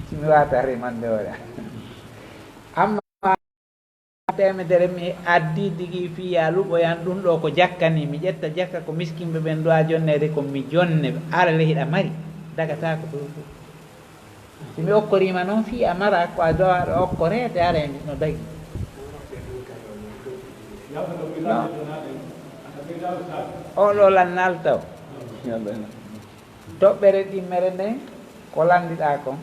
Si mi waawataa remande hoore an. Ammaa teemedere mi addii digi fii yaa luɓoyan ɗun ɗoo ko jakka nii. Mi ƴetta jakka ko miskinɓe ɓen du'aa jonneede kon mi jonne. Ara le hiɗa mari. Dagataako ɗun ɗun. Si mi okkorii ma non fii a mara ko a du'aa okkoreede, ara e no dagi. No. O ɗoo lan naalta o. Toɓɓere ɗimmere nden, ko lanndiɗaa kon.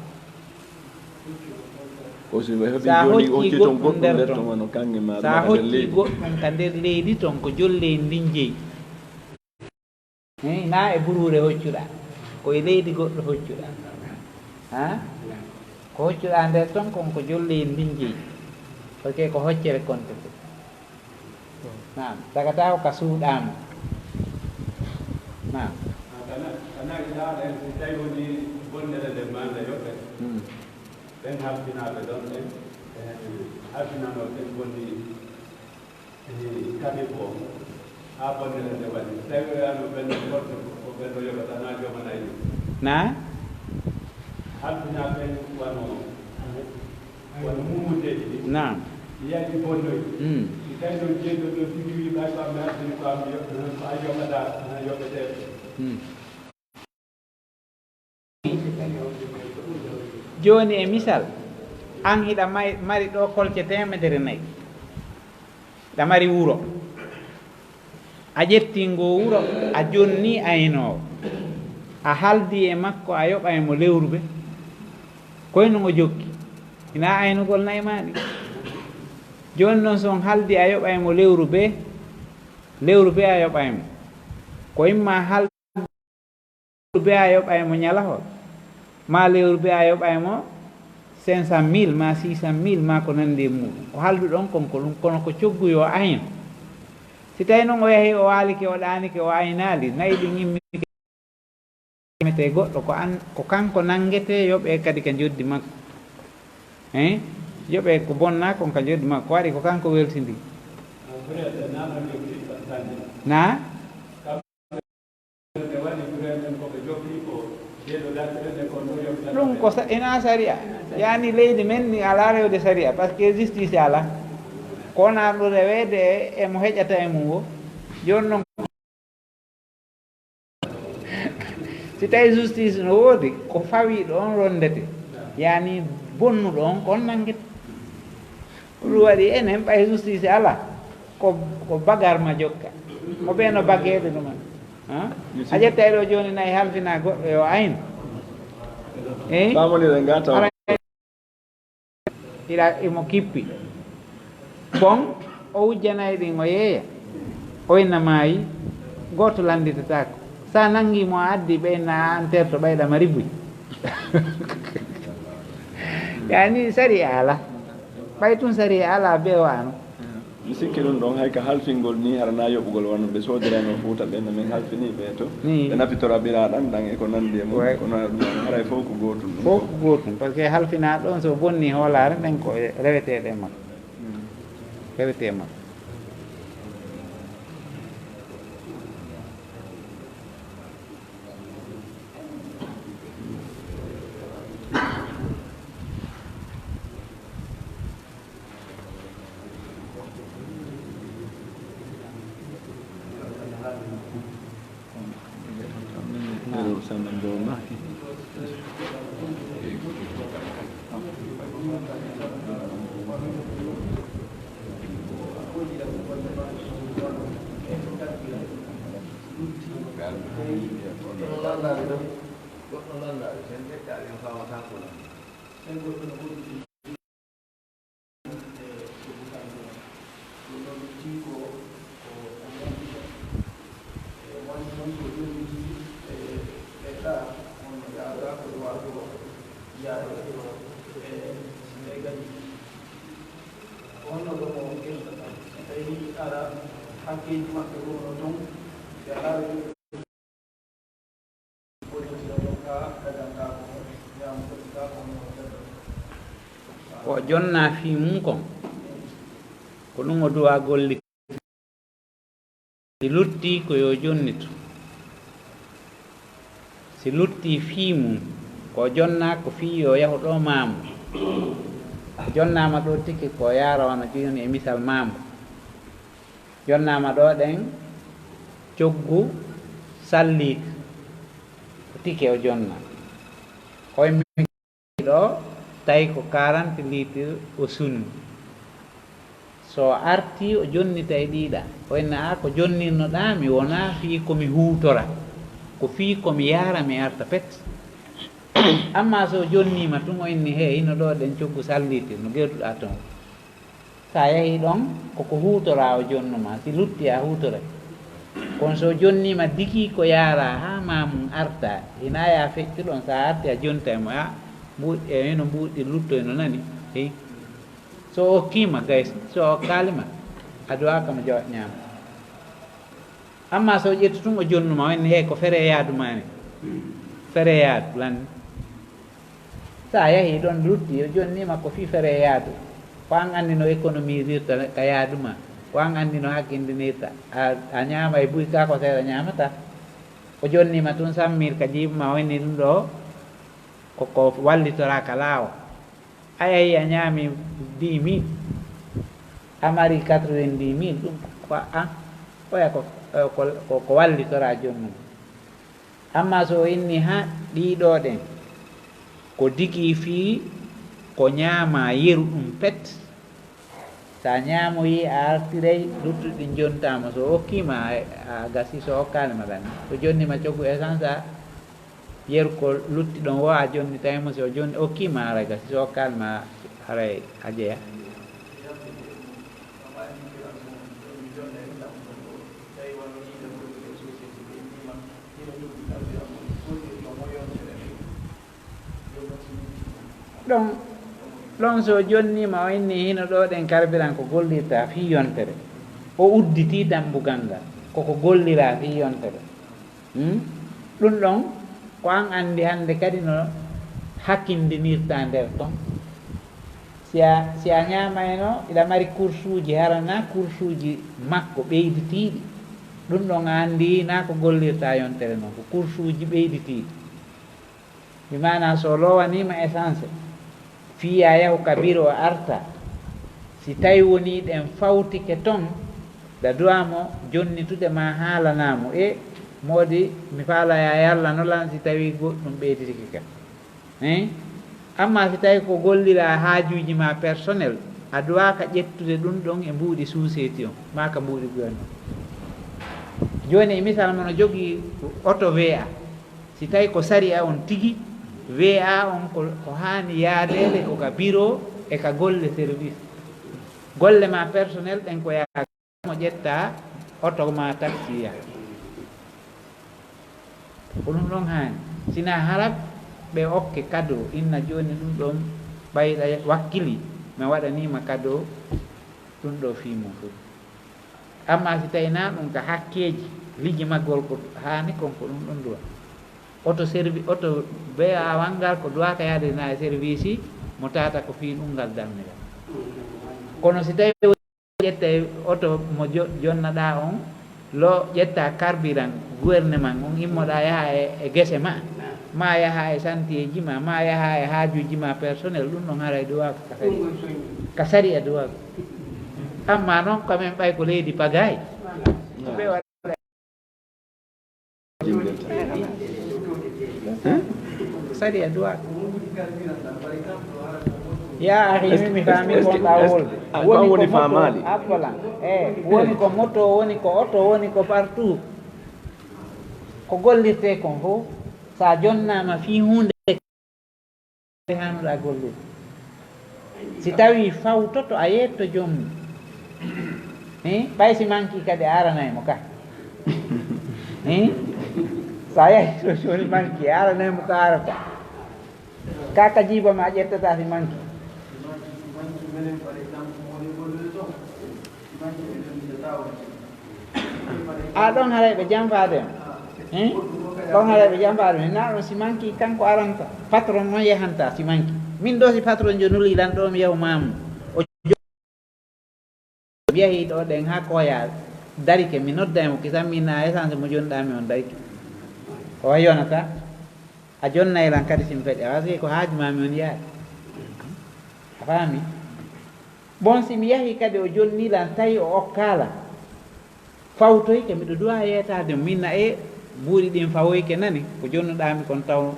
Ko si ɓe heɓi Sa jooni, hoccii hocci ton goɗɗun goɗɗun nder nder ton. Ton, wano kaŋŋe ma, Sa ma ka nder hoccii leydi. Goɗɗun ka nder leydi ton, ko jolli leydi ndin jeyi. Hii, naa e buruure hoccuɗaa, ko e leydi goɗɗo hoccuɗaa. Ha? Ko hoccuɗaa nder ton kon, ko jolli leydi ndin jeyi. Ok, ko hoccere konte. Naam, tagataa ko ka suuɗaama. Naam. Kana, kana ilaaɗo en, si tawi woni bonnere nden maanda yoɓɓe. Hmm. Ɓen halfinaaɓe ɗon ɓen, eh, halfinanoo ɓen bonni, eh, kaɓi ko haa bonnere nden waɗi. Si tawi o yaano ɓen ɗon korte ko ɓen ɗon yoɓata naa jooma nayi ɗum. Naa? Halfinaa ɓen wano Wano mummuteeji ɗin. Naam. Yiyaji bonnoyi. Mm. Si tawi noon jeyɗo ɗon tigi wi'i ɓay ko mi halfini ko am yo-, ko a yoɓataa, yoɓeteeɗo. Mm. Jooni e misal, an hiɗa may-, mari ɗo kolce teemedere nayi. Hiɗa mari wuro. A ƴettii ngoo wuro, a jonnii aynoowo. A haldii e makko, a yoɓay mo lewru bee. Koy no ngo jokki. Hinaa aynugol na'i maa ɗin. Jooni non, si on haldii a yoɓay mo lewru bee, lewru bee a yoɓay mo. Ko imma hal- bee a yoɓay mo ñalahol, maa lewru bee a yoɓay mo cinq cent mille, maa six cent mille, maa ko nanndi e muuɗum. Ko halduɗon kon ko ɗum, kono ko coggu yo aynu. Si tawii non o yahii, o waalike, o ɗaanike, o aynaali, na'i ɗin immike, metee goɗɗo, ko an, ko kanko nanngetee, yoɓee kadi ka njoddi makko. Hein? Yoɓee ko bonnaa kon ka njoddi makko, ko waɗi ko kanko weltindii. Naa? Ɗum ko sa-, ina sariya. Yani leydi men ni alaa rewde sariya, parce que justice alaa. Ko wonaa ɗum reweede e, e mo heƴata e mum o. Jooni non, si tawi justice no woodi, ko fawiiɗo on ronndete. Yani bonnuɗo on, ko on nanngete. Ko ɗum waɗi enen, ɓay justice alaa, ko, ko bagarma jokka. Ko ɓe no bageede ɗum en. Han? A ƴettay ɗo jooni nayi halfina goɗɗo yo ayn. Eh? Faamoniren nga taw. Ila imo kippi. Bon, o wujjanay ɗin o yeeya. O inna maayi, gooto lannditataako. Sa nanngi mo a addi ɓe inna a anterto ɓayɗa mari buy. Yani sariya alaa. Ɓay tun sariya alaa be wano. Mi sikki ɗum ɗon, hay ka halfingol ni, hara na yoɓugol wano ɓe soodirayno Fuuta ɓen, no min halfini ɓe to. Ni. Ɓe nafitora ɓiraaɗan ɗan e ko nandi e mum, Way. Ko no ɗum ɗon, haray fof ko gootum ɗum. Fof ko gootum, parce que halfinaa ɗon, so bonni hoolaare ɗen ko e reweteeɗe makko. Mm. Rewetee makko. Ko o jonnaa fii mun kon, ko ɗun o duwaa gollitde. Si luttii ko yo jonnitu. Si luttii fii mun, ko o jonnaa ko fii yo yahu ɗoo maamu. O jonnaama ɗoo tike ko o yaara wano jooni e misal maamu. Jonnaama ɗoo ɗen coggu salliitu, ko tike o jonnaa. Ko e ɗoo, tawi ko quarante litres o sunni. So o artii, o jonnita e ɗiɗa. O inna, "Aa, ko jonnirnoɗaa mi wonaa fii ko mi huutora, ko fii ko mi yaara, mi arta pet." Ammaa so o jonniima tun, o inni, "Hey, hino ɗoo ɗen coggu salliitir, no gerduɗaa ton?" Sa yahii ɗon, ko ko huutoraa o jonnu maa, si luttii a huutoray. Kono so jonniima dikii ko yaaraa haa maa mun arta, hinaa yaa feccu ɗon, sa artii a jonta e mo, a mbuuɗi, e hino mbuuɗi luttoy no nani, hii. So o okkiima, gay, so o okkaali ma, a duwaaka mo jawa ñaama. Ammaa so o ƴetti tun o jonnu ma, o inni, "Hey, ko fere yaadu maa ni. Fere yaadu lan." Sa yahii ɗon lutti, o jonniima ko fii fere yaadu. Ko an anndi no économisirta ka yaadu maa. Ko an anndi no hakkindinirta. A, a ñaama e buy kaa ko seeɗa ñaamata. O jonniima tun sammiir ka jiiba maa, o inni ɗun ɗoo ko, ko wallitoraa ka laawol. A yahii a ñaami dix mille, a mari quatre-vingt-dix mille, ɗun ko an, oya ko, ko, ko, ko wallitoraa jonnu maa. Ammaa so o inni, "Haa ɗii ɗoo ɗen, ko dikii fii ko ñaamaa yeru ɗun pet, sa ñaamoyii a artiray, luttuɗi ɗin jontaa ma, so o okkii ma, a, a gasii, so o okkaali ma ɗan, o jonni ma coggu essence, a yeru ko lutti ɗon woo, a jonnitay mo, si o jonni, okkii ma, haray gasii, so o okkaali ma, haray a jeyaa." Ɗon, ɗon so o jonniima, o inni hino ɗoo ɗen karbiran ko gollirta fii yontere. O udditii dambugal ngal, ko ko golliraa fii yontere. Hmm? Ɗun ɗon, ko an anndi hannde kadi no hakkindinirta nder ton. Si a, si a ñaamayno, iɗa mari kursuuji, hara na kursuuji makko ɓeyditiiɗi. Ɗun ɗon a anndi na ko gollirta yontere non, ko kursuuji ɓeyditiiɗi. Bi maanaa, so o loowaniima essence, fii yo a yahu ka biro o arta, si tawi wonii ɗen fawtike ton, da duwaa mo jonnitude maa haalanaa mo, e moodi, mi faalaa yo a yallano lan si tawii goɗɗun ɓeyditike ka. Hein? Amma si tawii ko golliraa haajuuji maa personnel, a duwaaka ƴettude ɗun ɗon e mbuuɗi suuseeti on, maa ka mbuuɗi gouvernement. Jooni, e misal, mo no jogii oto V A. Si tawii ko sariya on tigi, V A on ko, ko haani yaadeede ko ka biro e ka golle service. Golle maa personnel ɗen ko yaa mo ƴetta oto maa taxi yaha. Ko ɗun ɗon haani. Sinaa hara ɓe okke kado, inna jooni ɗun ɗon ɓayɗa wakkili, mi waɗanii ma kado ɗun ɗoo fii mun fow. Amma si tawii naa ɗun ka hakkeeji, liji maggol ko haani kon ko ɗun ɗon duwa. Oto servi-, oto beewawal ngal ko duwaaka yaade naa e service, mo taata ko fii ɗun ngal darnde ngal. Kono si tawii ƴettay oto mo jo-, jonnaɗaa on, lo ƴetta carburant gouvernement on, immoɗaa yaha e, e gese maa, maa yaha e santieeji maa, maa yaha e haajuuji maa personnel, ɗun ɗon haray duwaaka ka sariya. Ka sariya duwaaka. Amma non, quand même, ɓay ko leydi pagaay. Ko ɓe waɗa. Sariya duwaaka. Yaa axi, mi faami kon ɗaa wolde. Woni ko moto, appalan. Eh, woni ko moto, woni ko oto, woni ko partout. Ko gollirtee kon fow, si a jonnaama fii huunde, haanuɗaa gollude. Si tawii fawtoto, a yeetto joom mum. Hein? Ɓay si mankii kadi, a aranay mo ka. Hein? Si a yahii to jooni mankii, a aranay mo ka, a arata. Ka ka jiiba ma, a ƴettataa si mankii. A ɗon haray ɓe janfaade on. Hein? Ɗon haray ɓe janfaade on. Naa ɗon si mankii kanko aranta. Patron on yahanta si mankii. Min ɗoo si patron jo nuli lan ɗoo mi yahu maamu. O jo-, mi yahi ɗoo ɗen haa koya darike. Mi nodday mo kisan mi na essence mo jonɗaa mi on darike. O wayi yonata. A jonnay lan kadi si mi feƴƴa. Parce que ko haaju maa mi on yaade. A faami? Bon, si mi yahii kadi o jonnii lan, tawi o okkaa lan, fawtoyke, miɗo duwaa yeetaade mo, min na e buuɗi ɗin fawoyke nani, ko jonnuɗaa mi kon taw.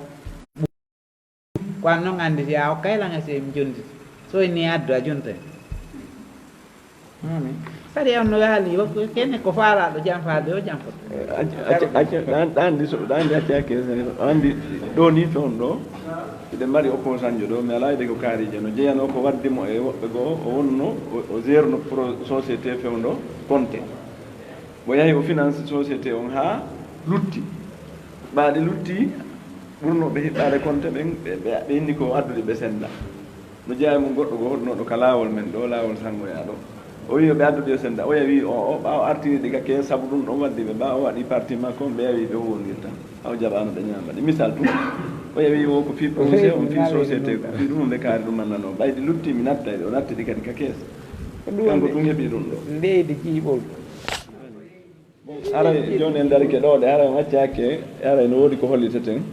Ko an non anndi si a okkay lan e si mi jonnditi. So inni addu a jontay. Amin. Sariya on no haali, kene ko faalaaɗo janfaade o janfoto. Acca, acca, acca, ɗan, ɗan di so, ɗan di acca ke, ɗan di ɗo ni ton ɗo, hiɗen mari opposant jo ɗo, mi alaa yiɗde ko kaari je no jeyanoo ko waddi mo e woɓɓe goo, o wonno, o, o gérno pro société fewndo Konte. O yahi o finance société on haa lutti. Ɓaaɗi lutti, ɓurnooɓe hiɓɓaade Konte ɓen, ɓe, ɓe, ɓe inni ko addude ɓe senda. No jeyaa e mum goɗɗo goo hoɗunooɗo ka laawol men ɗoo, laawol Sanngoyaa ɗoo. O wi'i yo ɓe addu ɗi yo senda. Oya wi'i o'o, ɓaawo artiri ɗi ka kees, sabu ɗun ɗon waddi ɓe, ɓaawo o waɗi parti makko, ɓe wi'i ɓe huuwondirta. Haa o jaɓaano ɓe ñaama ɗi. Misal tun, oya wi'i wo ko fii projet, on fii société, ko fii ɗun, on ɓe kaari ɗun mannanoo. Ɓay ɗi lutti, mi nattay ɗi, o natti ɗi kadi ka kees. Kanko tun heɓi ɗun ɗoo. Leydi jiiɓol. Haray jooni en darike ɗoo de, haray on accaaki, haray no woodi ko holliteten.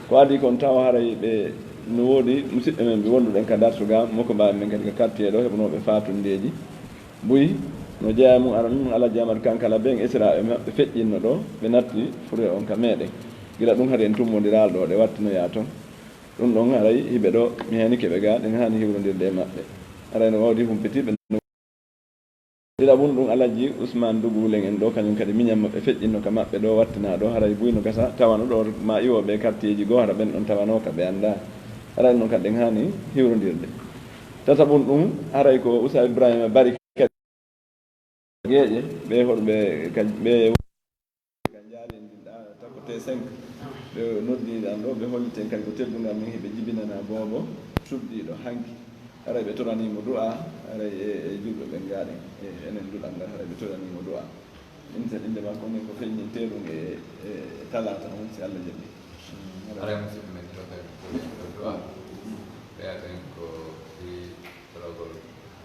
Ko adii kon tawa haray ɓe no woodi musiɓɓe men ɓe wonduɗen ka darsu ga, moko mbaawi men kadi ka quartier ɗoo, heɓunooɓe faatundeeji. Buy no jeyaa e mum, ara ɗun Alhaji Amadu Kankala ɓen esiraaɓe maɓɓe feƴƴinno ɗoo, ɓe natti fure on ka meɗen. Gila ɗun hari en tummondiral ɗoo, ɗe wattinoyaa ton. Ɗun ɗon haray hiɓe ɗoo, mi heenike ɓe ga, ɗen haani hiwrondirde e maɓɓe. Haray no wawdi humpitiiɓe no Ɗiɗaɓun ɗun Alhaji Usman Dugulen en ɗoo, kañun kadi miñan maɓɓe feƴƴinno ka maɓɓe ɗoo, wattinaa ɗoo, haray buy no gasa, tawano ɗoo ma iwooɓe e kartiyeeji goo, hara ɓen ɗon tawanoo ka ɓe anndaa. Haray non kadi ɗen haani hiwrondirde. Tataɓun ɗun, haray ko Usa Ibrahima Bari kadi Geeƴe, ɓe hoɗuɓe ka, ɓe Ka njaarindinɗaa takko T cinq, ɓe noddi ɗan ɗoo, ɓe holliten kadi ko teddungal men, hiɓe jibinana boobo cuɓdiiɗo hanki. Haray ɓe toranii mo du'aa, haray e, e julɓe ɓen gaaɗen, e enen duɗal ngal, haray ɓe toranii mo du'aa. Insa innde makko nden ko feññintee ɗun e, e talaata on, si Alla jaɓii. Haray musidɓe men, ɗoo kadi ko du'aa. Ɓeyaten ko fii toragol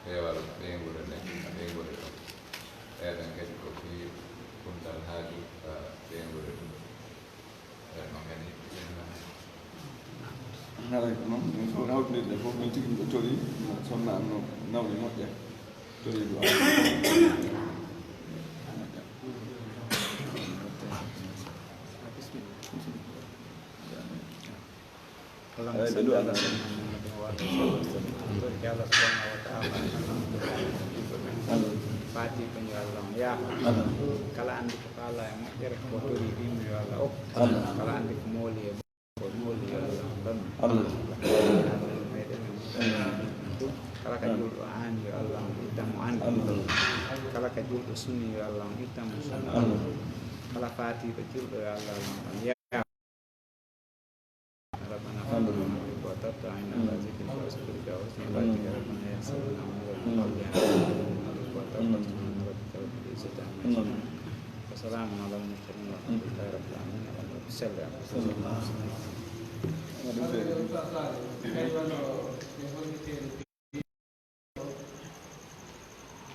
peewal ɓeynguure nden, ɓeynguure ton. Ɓeyaten kadi ko fii kunndal haaju ka ɓeynguure ton. Ɓeyaten kadi, Noon, min fof hawtinirɗe fof, min tigi miɗo torii, no sonna am no nawni moƴƴa. Torii du'a. Bismillah. Allahumma salli ala sayyidina Muhammadin wa ala alihi wa sahbihi. Torki Allah subhanahu wa ta'ala. Faati ko yo Allah on yaafa. Kala anndi ko faala e moƴƴere ko torii ɗum yo Allah okku. Kala anndi ko mooli e ko mooli yo Allah on ɗon. Kala ka julɗo aani yo Allah on ittan mo aani. Kala ka julɗo sunni yo Allah on ittan mo sunni. Kala faatiiɗo julɗo yo Allah on ɗon yaafa. ربنا آمنا وتب علينا وزدنا وذكرك وحسن عبادتك ربنا يا سيدنا محمد وتب سبحان ربك رب العزة عما يصفون وسلام على المرسلين والحمد لله رب العالمين اللهم صل على سيدنا محمد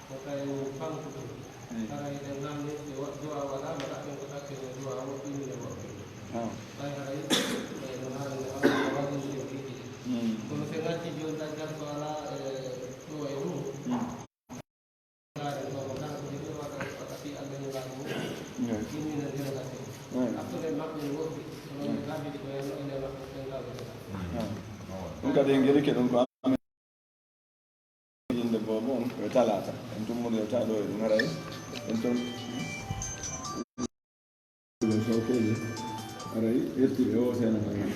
Ko tawi fankude. Hara hiɗen namni si wa-, du'a waɗaama, ɗaɓɓen ko ɗaɓɓen e du'a o, ɗum ne woɗɗi. Tawi hara yiɗi, e no haala ne, haala no wallinde en tigi. Kono si en accii jooni, tawi garɗo alaa e ɗo e ɗum. Haare ɗo ko kanko heɓi waɗa, waɗa fii Allah e Nulaaɗo mum. Ɗum minen en gasi. Hakkunde maɓɓe no woɗɗi. Kono ɓe gabidi ko en no ene maɓɓe ɓe gabidi. Ɗum kadi en gelike ɗum ko Innde boobo on ko e talaata. En tummude e taɗo e ɗum haray. En tum-, ɗum sawteeje haray ƴetti ɓe o sena haray.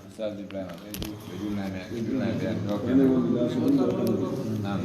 Ustaz Ibrahima, ɓe ju-, ɓe junnay ɓe, ɓe junnay ɓe, ok. Naam.